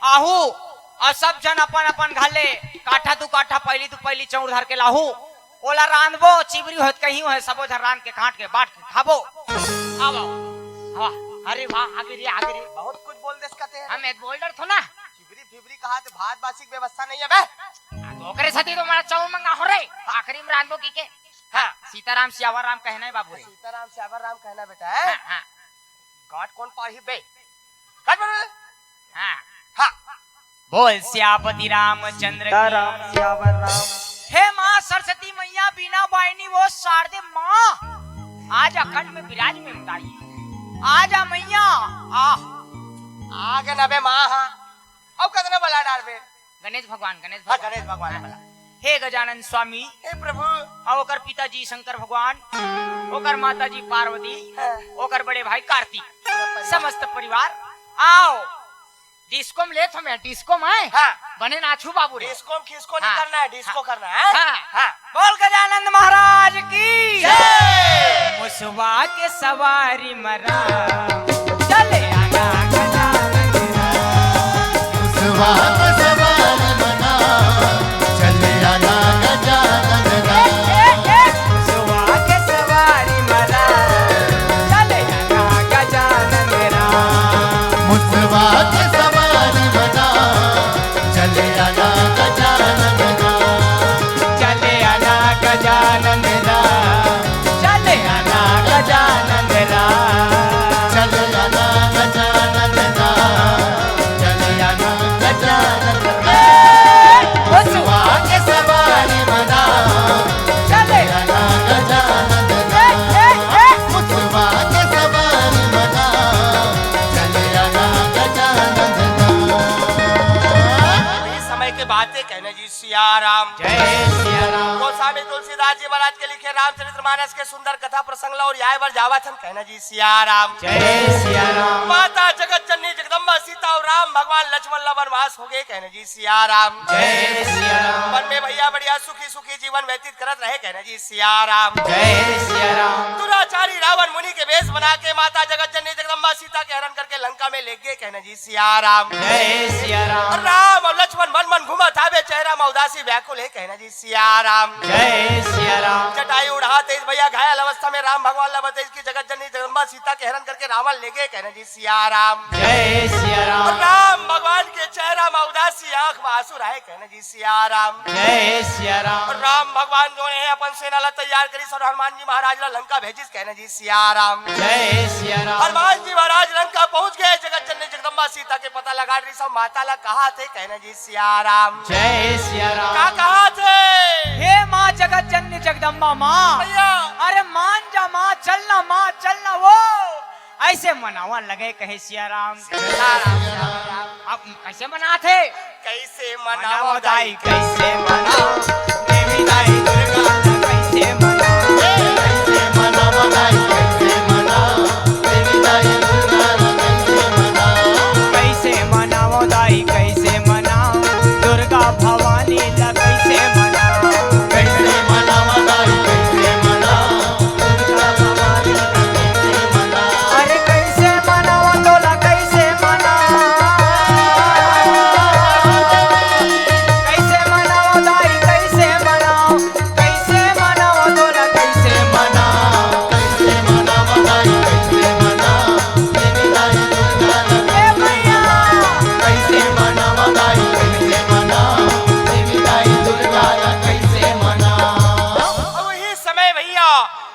आहू अउ सब झन अपन अपन घर ले काठा दू काठा, पहली दू पहली चौर धर के लाहू। ओला रांधबो, चिबरी होत कहीं होय, सबो झन रांध के काट के बांट के खाबो। आवा, आवा। अरे वाह, आगे रे, आगे रे। बहुत कुछ बोल देस कथे। हम एक बोल डर थो ना। चिबरी फिबरी कहा तो भात बासी के व्यवस्था नहीं है बे। आ, तो ओकरे साथी तो हमारा चौर मंगा हो रे। आखिरी में रांधबो की के। हाँ, सीताराम सियावर राम कहना है बाबू रे। सीताराम सियावर राम कहना बेटा है। हाँ, हाँ। गांठ कौन पाही बे? गांठ बोल। हाँ। हाँ। बोल सियापति रामचंद्र की। सीताराम सियावर राम। हे माँ सरस्वती मैया, बीना वायनी वो शारदे माँ, आज अखंड में विराज में उतारी। आजा मैया, आ। आगे नबे माँ, हाँ। अब कतना बला डार बे? गणेश भगवान, गणेश हाँ, भगवान। गणेश भगवान हाँ। बला। हे गजानन स्वामी, हे प्रभु। अउ ओकर पिताजी शंकर भगवान, ओकर माताजी पार्वती, हाँ। ओकर बड़े भाई कार्तिक, पूरा परिवार। समस्त परिवार आओ। डिस्को में लेत हमें, डिस्को में। हाँ। बने नाचू बाबू रे। डिस्को में खिसको नहीं हाँ। करना है, डिस्को हाँ। करना है। हाँ। हाँ। बोल गजानंद महाराज की जय। मुसवा के सवारी मरा, चले आना गजानंद राम। मुसवा के सवारी मरा, चले आना गजानंद राम। ए, ए, ए, मुसवा के सवारी मरा, चले आना गजानंद राम। मुसवा के सवारी मरा, चले आना गजानन राम। चले आना गजानन राम। चले आना गजानन राम। चले आना गजानन राम। चले आना गजानन राम। ए, ओ सुहा के सवारी मना। चले आना गजानन राम। ए, ए, ए। ओ सुहा के सवारी मना। चले आना गजानन राम। वही समय के बात है, कहना जी सिया राम। जय सिया राम। गोस्वामी तुलसीदास जी महाराज के लिखे रामचरित मानस के सुंदर कथा प्रसंग ला और याय बर जावत हन, कहना जी सिया राम। जय सिया राम। माता जगत जननी जगदम्बा सीता और राम भगवान लक्ष्मण ला वनवास हो गए, कहना जी सिया राम। जय सिया राम। वन में भैया बढ़िया सुखी सुखी जीवन व्यतीत करत रहे, कहना जी सिया राम। जय सिया राम। दुराचारी रावण मुनि के वेश बना के माता जगत जननी जगदम्बा सीता के हरण करके लंका में ले गए, कहना जी सिया राम। जय सिया राम। राम और लक्ष्मण मन मन घूमत हावे, चेहरा में उदासी व्याकुल है, कहना जी सिया राम। जय सिया राम। जटायु उड़ात है भैया, घायल अवस्था में राम भगवान ला बतइस कि जगत जननी जगदम्बा सीता के हरण करके रावण ले गए, कहना जी सिया राम। जय सिया राम। राम भगवान के चेहरा में उदासी, आंख में आंसू रहे, कहना जी सिया राम। जय सिया राम। राम भगवान जो है अपन सेना ला तैयार करिस और हनुमान जी महाराज ला लंका भेजिस, कहना जी सिया राम। जय सिया राम। हनुमान जी महाराज लंका पहुंच गए, जगत जननी जगदम्बा सीता के पता लगा रही सब माता ला कहा थे, कहना जी सिया राम। जय सिया राम। का कहा थे? हे माँ जगत जननी जगदम्बा माँ, भैया। अरे मान जा माँ, चलना माँ, चलना वो। ऐसे मनावा लगे कहे सिया राम। सिया राम, सिया राम। अब कैसे मनाथे? कैसे मनावो मनावो दाई, दाई, कैसे मनावो? देवी दाई दुर्गा ला कैसे मनावो? कैसे मनावो दाई, कैसे मनावो? देवी दाई दुर्गा ला कैसे मनावो? कैसे मनावो दाई, कैसे मनावो? दुर्गा भवानी ला कैसे मनावो? कैसे मनावो दाई, कैसे मनावो? अरे कैसे मनावा तोला, कैसे मनावा? कैसे मनावा दाई, कैसे मनावा? कैसे मनावा तोला, कैसे मनावा? कैसे मनावा दाई, कैसे मनावा? देवी दाई दुर्गा ला ए भैया। कैसे मनावा दाई, कैसे मनावा? देवी दाई दुर्गा ला कैसे मनावा? अब वही समय भैया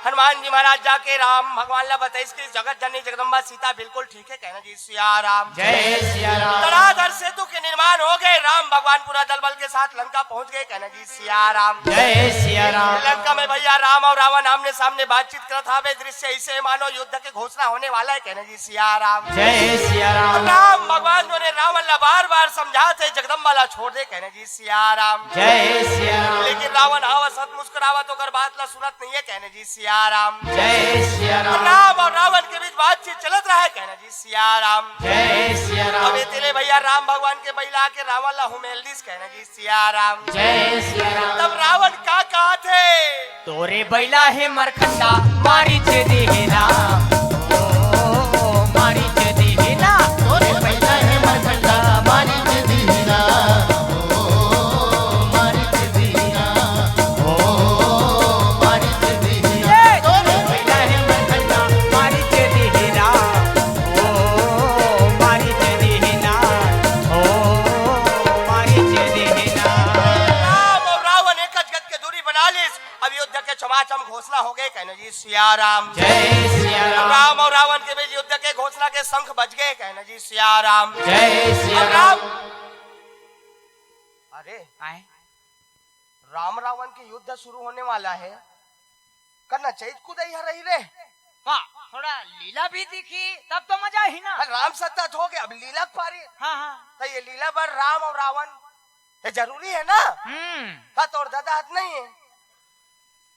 हनुमान जी महाराज जाके राम भगवान ला बताइस कि जगत जननी जगदम्बा सीता बिल्कुल ठीक है, कहना जी सिया राम। जय सिया राम। धराधर सेतु के निर्माण हो गए, राम भगवान पूरा दल बल के साथ लंका पहुंच गए, कहना जी सिया राम। जय सिया राम। लंका में भैया राम और रावण आमने सामने बातचीत करत हावे, दृश्य ऐसे मानो युद्ध के घोषणा होने वाला है, कहना जी सिया राम। जय सिया राम। राम भगवान जो ने रावण ला बार बार समझात हे जगदम्बा ला छोड़ दे, कहना जी सिया राम। जय सिया राम। लेकिन रावण हावस हत मुस्कुरावत ओकर बात ला सुनत नहीं है, कहना जी सिया राम। जय सिया राम। राम और रावण के बीच बातचीत चलत रहा है, कहना जी सिया राम। जय सिया राम। अब ये तेले भैया राम भगवान के बैला के रावण ला हुमेल दिस, कहना जी सिया राम। जय सिया राम। तब रावण का कहा थे? तोरे बैला हे मरखंडा मारी छे देहिना। ओ, मारी छे देहिना। तोरे बैला हे मरखंडा मारी छे देहिना। ओ, मारी छे देहिना। ओ, मारी छे देहिना। ए, तोरे बैला हे मरखंडा मारी छे देहिना। ओ, मारी छे देहिना। ओ, मारी छे देहिना। राम और रावण एक गज के दूरी बना लिस। अब युद्ध के छमाछम घोषणा हो गए, कहना जी सिया राम। जय सिया राम। राम और रावण के बीच युद्ध के घोषणा के शंख बज गए, कहना जी सिया राम। जय सिया राम। राम। अरे, आए। राम रावण के युद्ध शुरू होने वाला है, करना चाहिए कुदाई हर रही रे। वाह, थोड़ा लीला भी दिखी, तब तो मजा ही ना। अरे, राम सत्ता तो हो गया, अब लीला के पारी। हाँ, हाँ। तो ये लीला पर राम और रावण ये जरूरी है ना? हम्म। का तोर दादा हाथ नहीं है?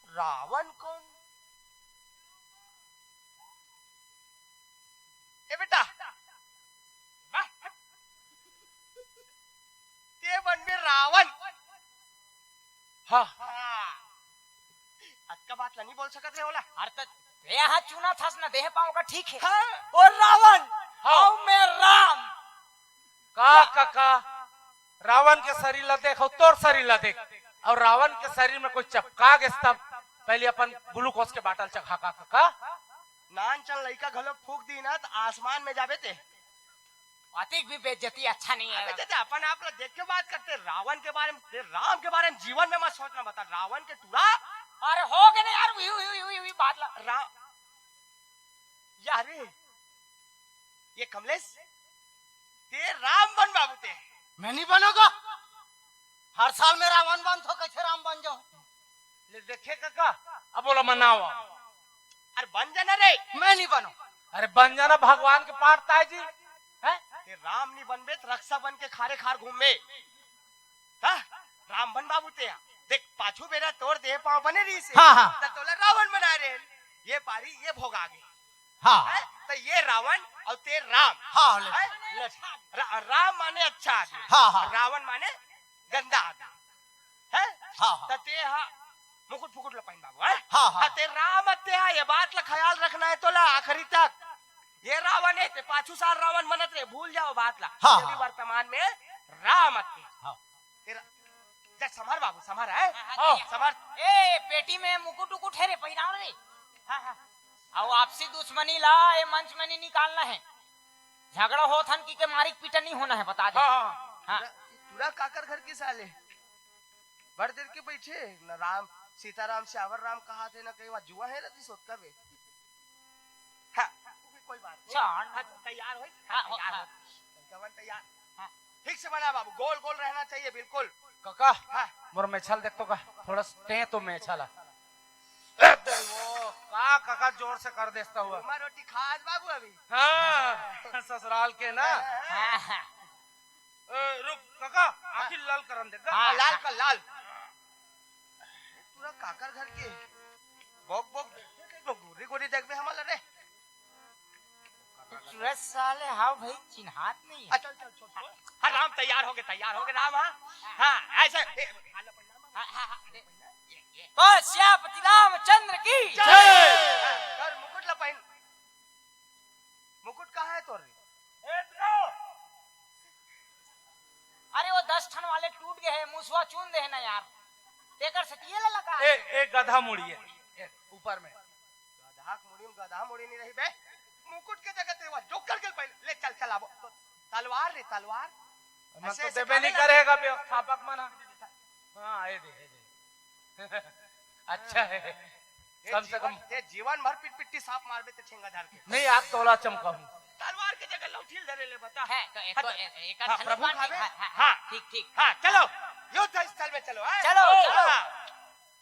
रावण कौन? ए बेटा, वाह। हाँ। हाँ। अतका बात ला नहीं बोल सकत रहे ओला। अरे त तेहा चुना थस ना, देह पाँव का ठीक है। हाँ। ओ रावण, हाँ। अउ मैं राम। का कका, रावण के शरीर ला देख अउ तोर शरीर ला देख, अउ रावण के शरीर में कोई चपका गेस तब पहले अपन ग्लूकोज के बाटल चघा का कका। नान चन लइका घलोक फूक दी ना त आसमान में जाबे ते। अतिक भी बेइज्जती अच्छा नहीं है। अबे ते अपन आप ला देख के बात करते, रावण के बारे में, ते राम के बारे में जीवन में मत सोचना बता, रावण के टूरा। अरे हो गए ना यार, हुई, हुई, हुई, हुई, हुई बात ला। रा-, यार रे, ये कमलेश, ते राम बन बाबू ते। मैं नहीं बनूंगा। हर साल मैं रावण बनथों, कैसे राम बन जाऊं? ले देखे कका, अब बोला मनावा। अरे बन जाना रे। मैं नहीं बनूं। अरे बन जाना, भगवान के पाठ ताय जी। हैं? ते राम नहीं बनबे त रक्षा बन के खारे खार घूमबे। हाँ? राम बन बाबू ते। देख पाछू बेरा तोर देह पाँव बने रहिस हे। हाँ, हाँ। त तोला रावण बनाए रहे। ये पारी ये भोग आगे। हाँ। हैं? त ये रावण अउ ते राम। हाँ, ले, हैं? ले। रा-, राम माने अच्छा आदमी। हाँ, हाँ। रावण माने गंदा आदमी। हैं? हाँ, हाँ। त ते हा मुकुट फुकुट ल पहिन बाबू, हैं? हाँ, हाँ। हाँ, ते राम अत्ते हा, ये बात ला ख्याल रखना है तोला आखिरी तक। ये रावण है, ते पाछू साल रावण बनत रहे, भूल जाओ बात ला। हाँ, ये भी हाँ। वर्तमान में राम अत्ते। हाँ। ते रा-, जा संभार बाबू, संभार, हैं? हाँ, हाँ, हाँ। संभार। ए, पेटी में मुकुट उकुट है रे, पहिराव रे। हाँ, हाँ। अउ आपसी दुश्मनी ला ए मंच में नहीं निकालना है। झगड़ा होत हन कि के मारिक पीटन नहीं होना है, बता दे। हाँ, हाँ। हाँ। टूरा, टूरा काकर घर के साले? बड़ देर के बैठे, न राम, सीताराम, सियावर राम कहा थे, न कहीं वहाँ जुआ है, रति सोत का बे। हाँ, कोई बात नहीं। चल। हाँ, तैयार हो, हाँ, हो, तैयार हो। हाँ। कवन तैयार? हाँ। ठीक से बना बाबू, गोल गोल रहना चाहिए बिल्कुल। काका, हाँ। मोर मेछल देख तो का, थोड़ा टें तो मेछल। ए, दे वो, का काका जोर से कर देता हुआ। चूरमा रोटी खास बाबू अभी। हाँ, ससुराल के ना। हाँ, हाँ। ए, रुक, काका, आखिर लाल करन दे, का? हाँ, लाल कर, लाल। पूरा काकर घर के। बोक, बोक, देखबे, गोरी, गोरी देखबे हमला रे। सूरज साले, हाँ भाई, चिन्हात नहीं है। अच्छा, चल, छोड़, छोड़। हाँ, राम तैयार हो गए, तैयार हो गए, राम, हाँ। हाँ, ऐसे, ए, हाँ, हाँ, हाँ, ए, ए, ए। बस, सियापति रामचंद्र की जय। हाँ, और मुकुट ला पहन। मुकुट कहाँ है तोर रे? अरे, वो दस ठन वाले टूट गए हैं, मुसवा चुन दे है ना यार, तेकर से ये ले लगा। ए, ए, गधा मुड़ी है, ए, ऊपर में। गधा के मुड़ी में गधा मुड़ी नहीं रही बे। मुकुट के जगह ते वो जोकर के पहले ले चल, चल आबो। तो तलवार रे, तलवार। मन ऐसे, तो ऐसे देबे नहीं करेगा बे, थापक मना। हाँ, ए दे, ए दे। अच्छा है। ये कम से जीवन, कम। ये जीवन भर पिट पिट्टी सांप मारबे ते ठेंगा झाड़ के। नहीं, आज तोला चमकाहूँ। तलवार के जगह लौठील धरे ले बता। है, तो एक, हाँ, तो तो, ए-, एक हाँ, धनुष प्रभु बाण खावे। हाँ, हाँ, हाँ। ठीक, ठीक। हाँ, चलो, युद्ध स्थल में चलो, हाँ? चलो, हाँ। चलो।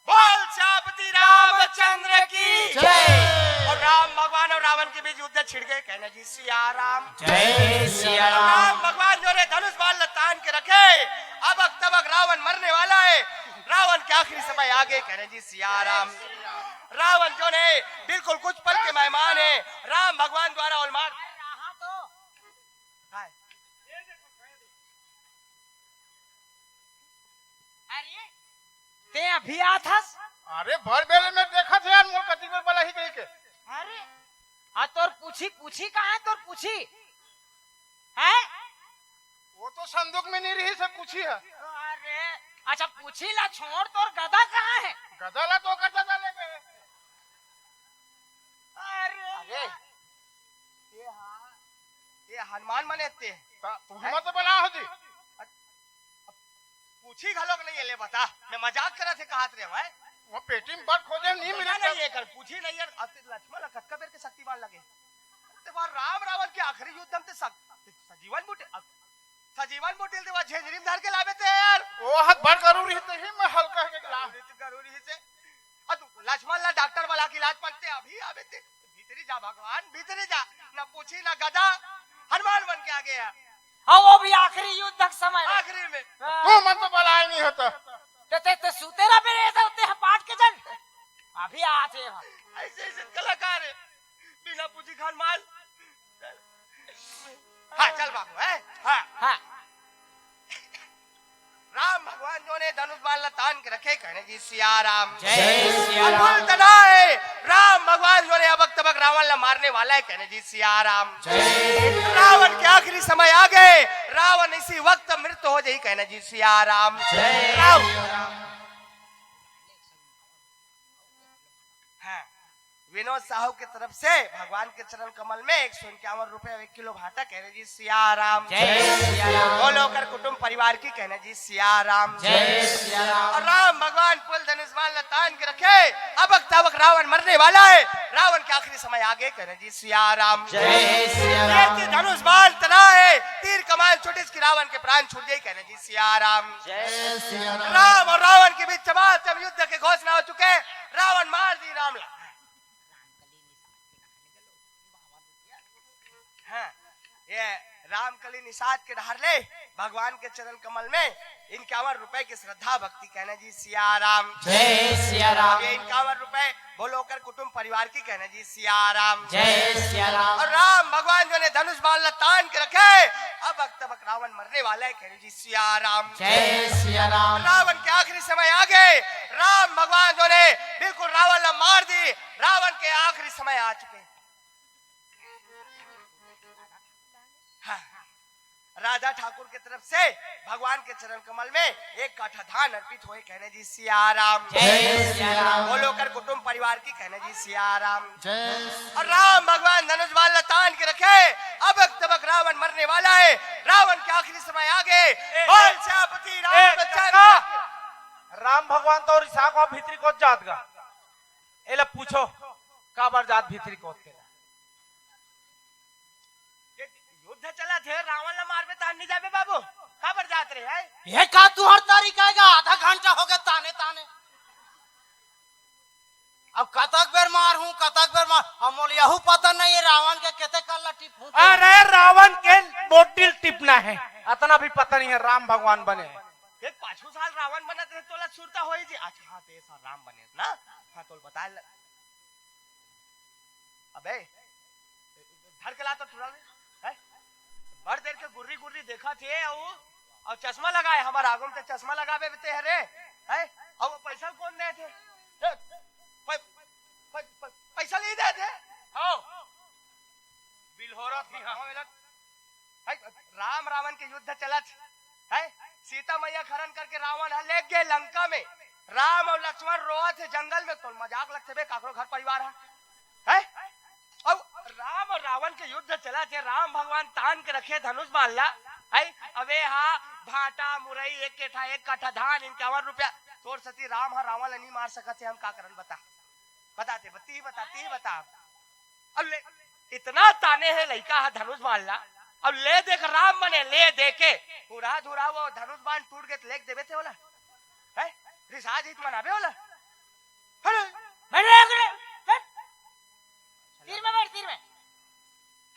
बोल सियापति रामचंद्र की जय। और राम भगवान और रावण के बीच युद्ध छिड़ गए, कहना जी सिया राम। जय सिया राम। राम भगवान जो ने धनुष बाण ल तान के रखे, अबक तबक रावण मरने वाला है। रावण के आखिरी समय आ गए, कहने जी सिया राम। रावण जो ने बिल्कुल कुछ पल के मेहमान है, राम भगवान द्वारा ओल मार। अरे, ते अभी आत हस? अरे, भर बेले में देखत हे यार, मोर कति बेर बलाही कही के। अरे, आ तोर पूछी, पूछी कहाँ है तोर पूछी? हैं? वो तो संदूक में नहीं रही, से पूछी है। अरे, अच्छा, पूछी ला छोड़, तोर गदा कहाँ है? गदा ला तो ओकर दादा ले गए। अरे अरे, यार। ये हाँ, ये हनुमान मने ते। ता, तू हैं? हमर तो बना हो जी। अ-, अब पूछी घलोक नहीं है, ले बता। मैं मजाक करत हे, कहत रहे भाई। वो पेटी में बड़ खोजे, नहीं मिले पता नहीं तब। ये कर, पूछी नहीं यार। अब ते लक्ष्मण ला कतका बेर के शक्तिमान लगे। ते बार राम रावण के आखिरी युद्ध में ते सक-, ते सजीवन बूटी, अब सजीवन बूटी ते वह झेझरी में धर के लावे ते यार। वो हाथ बड़ जरूरी है, ते ही मैं हल्का है के गिला। जरूरी ते जरूरी ही से। अब तू लक्ष्मण ला डॉक्टर वाला के इलाज पलते अभी आवे ते। भीतरी जा भगवान, भीतरी जा। ना पूछी ना गदा, हनुमान बन के आ गया। हाँ, वो भी आखिरी युद्ध के समय में। आखिरी में। हाँ। तू मन तो बलाए नहीं होता। ते, ते, ते सूते रह मेरे ऐसा होते हैं पाट के जन। अभी आते हैं। ऐसे, ऐसे कलाकार है। बिना पूछी खान माल। हाँ, चल बाबू, हैं? हाँ। हाँ। राम भगवान जो ने धनुष बाण ला तान के रखे, कहने जी सिया राम। जय सिया राम। अकुल तना है राम भगवान जो ने अबक तबक रावण ला मारने वाला है, कहने जी सिया राम। जय सिया राम। रावण के आखिरी समय आ गए, रावण इसी वक्त मृत्यु हो जाई, कहने जी सिया राम। जय राम। सिया राम। हाँ, विनोद साहू के तरफ से भगवान के चरण कमल में एक सौ इक्यावन रुपए एक किलो भाटा, कहने जी सिया राम। जय सिया राम। बोलो कर कुटुंब परिवार की, कहने जी सिया राम। जय सिया राम। और राम भगवान पुल धनुष बाण ला तान के रखे, अबक तबक रावण मरने वाला है, रावण के आखिरी समय आ गए, कहने जी सिया राम। जय सिया ये राम। तीर धनुष बाण तना है, तीर कमान छूटे इसकी रावण के प्राण छूट जाए, कहने जी सिया राम। जय सिया राम। राम और रावण के बीच चमाचम युद्ध के घोषणा हो चुके, रावण मार दी राम ला। हाँ, ये रामकली निषाद के डहार ले भगवान के चरण कमल में इक्यावन रुपए की श्रद्धा भक्ति, कहना जी सिया राम। जय सिया राम। अब ये इक्यावन रुपए बोलो कर कुटुंब परिवार की, कहना जी सिया राम। जय सिया राम। और राम भगवान जो ने धनुष बाण ला तान के रखे, अबक तबक रावण मरने वाला है, कहना जी सिया राम। जय सिया राम। रावण के आखिरी समय आ गए, राम भगवान जो ने बिल्कुल रावण ला मार दी, रावण के आखिरी समय आ चुके। हाँ। राजा ठाकुर के तरफ से भगवान के चरण कमल में एक काठा धान अर्पित होए, कहने जी सिया राम। जय सिया राम। बोलो कर कुटुंब परिवार की, कहने जी सिया राम। जय। और राम भगवान धनुष बाण ला तान के रखे, अबक तबक रावण मरने वाला है, रावण के आखिरी समय आ गए। ए, बोल ए, सेनापति ए, रामचंद्र। काका, राम भगवान तो रिसा को भीतरी को जात गा। एला पूछो, काबर जात भीतरी को तेला? ये युद्ध चलत हे, रावण ला मारबे तहन नहीं जाबे बाबू, काबर जात रहे है? ये का तुहर तरीका हे गा? आधा घंटा हो गया ताने ताने। अब कतक बेर मार हूँ, कतक बेर मार, अब मोला यहू पता नहीं है रावण के केते कल्ला टिप हूँ। अरे रावण के मोटिल टिपना है, अतना भी पता नहीं है राम भगवान बने हैं। देख पाछू साल रावण बनत रहे तोला सुरता होई जी, आज हाँ ते साल राम बने ना, हाँ तोल बता ल-, अबे, धर के ला तो टुरा ले, हैं? बड़ देर के गुर्री गुर्री देखा थे, अउ, अउ चश्मा लगाए, हमार आगू में ते चश्मा लगाबे ते हरे, हैं? अउ वो पैसा कौन दे थे? ए, पै-, पै-, पै-, पैसा नहीं दे थे? हो। बिल हो रहा थी, हाँ। हैं? राम रावण के युद्ध चलत हे, सीता मैया के हरण करके रावण ह ले गे लंका में। राम अउ लक्ष्मण रोवत हे जंगल में, तोल मजाक लगथे बे, काकरो घर परिवार ह, हैं? अउ राम अउ रावण के युद्ध चलत हे, राम भगवान तान के रखे धनुष बाण ला, हैं? अबे हा भाटा मुरई एक केठा एक काठा धान इक्यावन रुपया, तोर सती राम ह रावण ला नहीं मार सकत हे, हम का करन बता? बता ते, बती बता, ती बता। अब ले, इतना ताने हे लइका ह धनुष बाण ला। अब ले देख राम बने, ले देखे, हुरा धुरा वो धनुष बाण टूट गे त लेके देबे ते ओला? हैं? रिसा जीत मनाबे ओला? अरे! बैठ रे, बैठ रे, बैठ। तीर में बैठ, तीर में।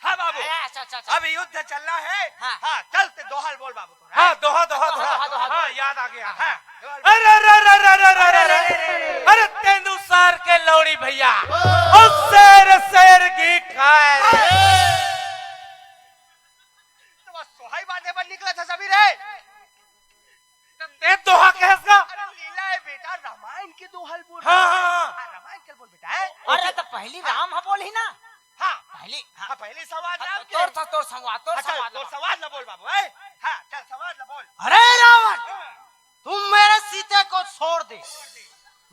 हाँ बाबू। अरे, अच्छा, अच्छा, अच्छा। अब युद्ध चलना है। हाँ। हाँ, चल ते दोहा ल बोल बाबू। हाँ, दोहा, दोहा, दोहा, दोहा। दोहा, दोहा। हाँ, याद आ गया। हाँ। अरे, अरे, अरे, अरे, अरे, अरे, अरे, अरे। अरे, तेंदू सार के लौड़ी भैया। ओ शेर, शेर घी खाए। तो बस सोहाई बांधे बर निकला था सभी रे। ते दोहा कहेस का? अरे लीला है बेटा, रामायण के दोहा ल बोल। हाँ, हाँ, हाँ। हाँ, रामायण के बोल बेटा, हैं? अरे तो पहली राम ह बोलही ना। हाँ। पहली, हाँ। हाँ, पहली संवाद हाँ, राम के। तोर स-, तोर संवाद, तोर हाँ, चल, संवाद तोर ला। संवाद ला बोल बाबू, हैं? हाँ, चल संवाद ला बोल। अरे रावण, हाँ। तुम मेरे सीते को छोड़ दे,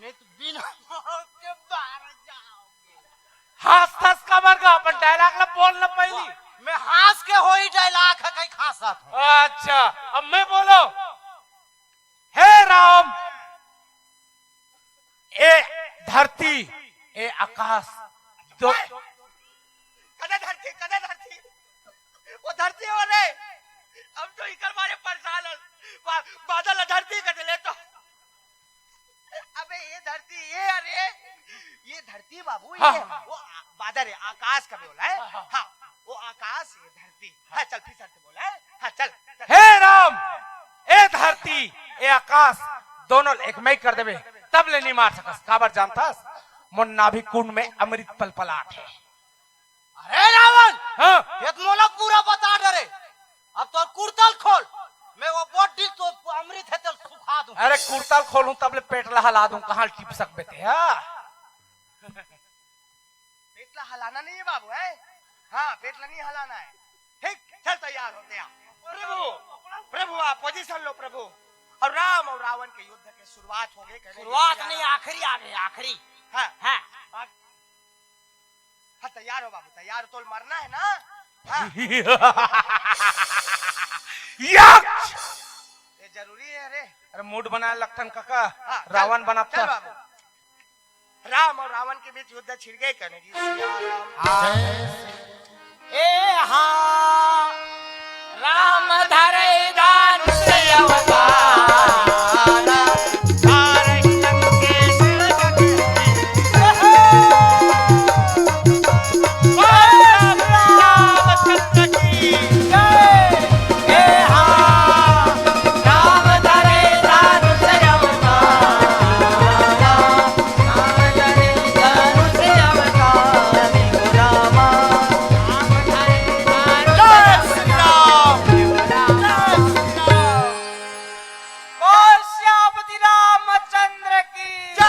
नहीं तो बिना मौत के मार जाओगे। हंसथस काबर गा, अपन dialogue ला बोल ना पहली। मैं हंस के होई dialogue ह, कहीं हंसत हो। अच्छा, अब मैं बोलो। हे राम, ए धरती, ए आकाश, दो कदे धरती, कदे धरती? वो धरती हो रे, हम तो इकर मारे परेशान हन। बा-, बादल धरती कदे ले तो। अबे ये धरती, ये अरे, ये धरती बाबू, हाँ, ये हाँ। वो आ-, बादल है, आकाश कबे बोला है? हाँ, हाँ। हाँ, वो आकाश, ये धरती। हाँ, चल फिर से बोला है? हाँ, चल, चल। हे राम, ए धरती, ए आकाश, दोनों ल एकमई कर देबे, तब ले नहीं मार सकस। काबर जानथस? मोर नाभि कुंड में अमृत पलपलात हे। अरे रावण, हाँ। ये तो मोला पूरा बता डरे। अब तोर कुर्ता ल खोल, मैं वो bottle तो अमृत हे तेल अरे कुर्ता ल खोलूं तब ले पेट ला हला दूं, कहां ल टिप सकबे ते, हां? पेट ला हलाना नहीं है बाबू, है? हां, पेट ला नहीं हलाना है। ठीक, चल तैयार होते हैं। प्रभु, प्रभु आप पोजीशन लो प्रभु। और राम और रावण के युद्ध के शुरुआत हो गई, कहने शुरुआत लगे, नहीं, आखिरी आ गए, आखिरी। हां। हां। हां, तैयार हो बाबू, तैयार हो, तो मरना है ना? हां। या! ये जरूरी है रे। अरे मूड बनाए लगथन काका, हां, चल, रावण बनाता। चल बाबू। राम और रावण के बीच युद्ध छिड़ गए, कहने जी सिया राम। ए हा राम धरे धनुष अवतार। श्यापति रामचंद्र की जय।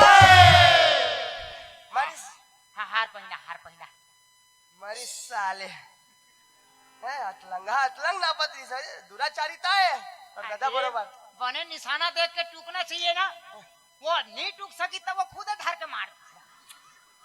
मरिस। हां, हार पहिना, हार पहिना। मरिस साले। हैं, अतलंगा, अतलंग नापत रहिस हे, दुराचारिता है। और गदा अरे, बरोबर। बने निशाना देख के टूकना चाहिए ना। वो नहीं टूक सकी तो वो खुद धर के मार।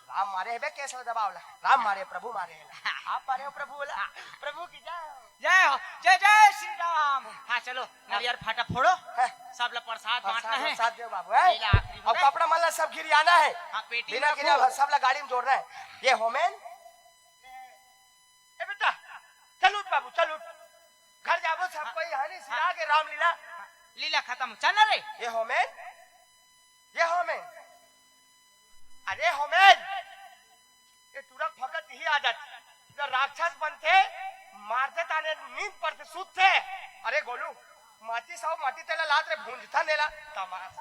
राम मारे हे बे, केस ला दबाव ला। राम मारे, प्रभु मारे हे ला। आप मारे हो प्रभु ला। प्रभु की जय। जय हो, जय जय श्री राम। हां, चलो, नरियर फाटा फोड़ो। हां। सब ला प्रसाद बांटना है। प्रसाद देव बाबू, हैं? ये ला आखिरी अब है। कपड़ा मन ला सब गिरियाना है। हां, पेटी में बिना रखो। गिरिया सब ला गाड़ी में जोड़ना है। ये होमेन। ए बेटा, चल उठ बाबू, चल उठ। घर जाबो सब हां। कोई, हां नहीं, सिरा हां। के रामलीला। हां, लीला खत्म, चल ना रे। ये होमेन, ये होमेन। अरे होमेन, ये टुरा के भगत ही आदत। जब राक्षस बनथे, मारथे ताने नींद पड़थे, सुतथे। अरे गोलू, माचिस अउ माटी तेला लात रे, भूंजथन एला। तमाशा।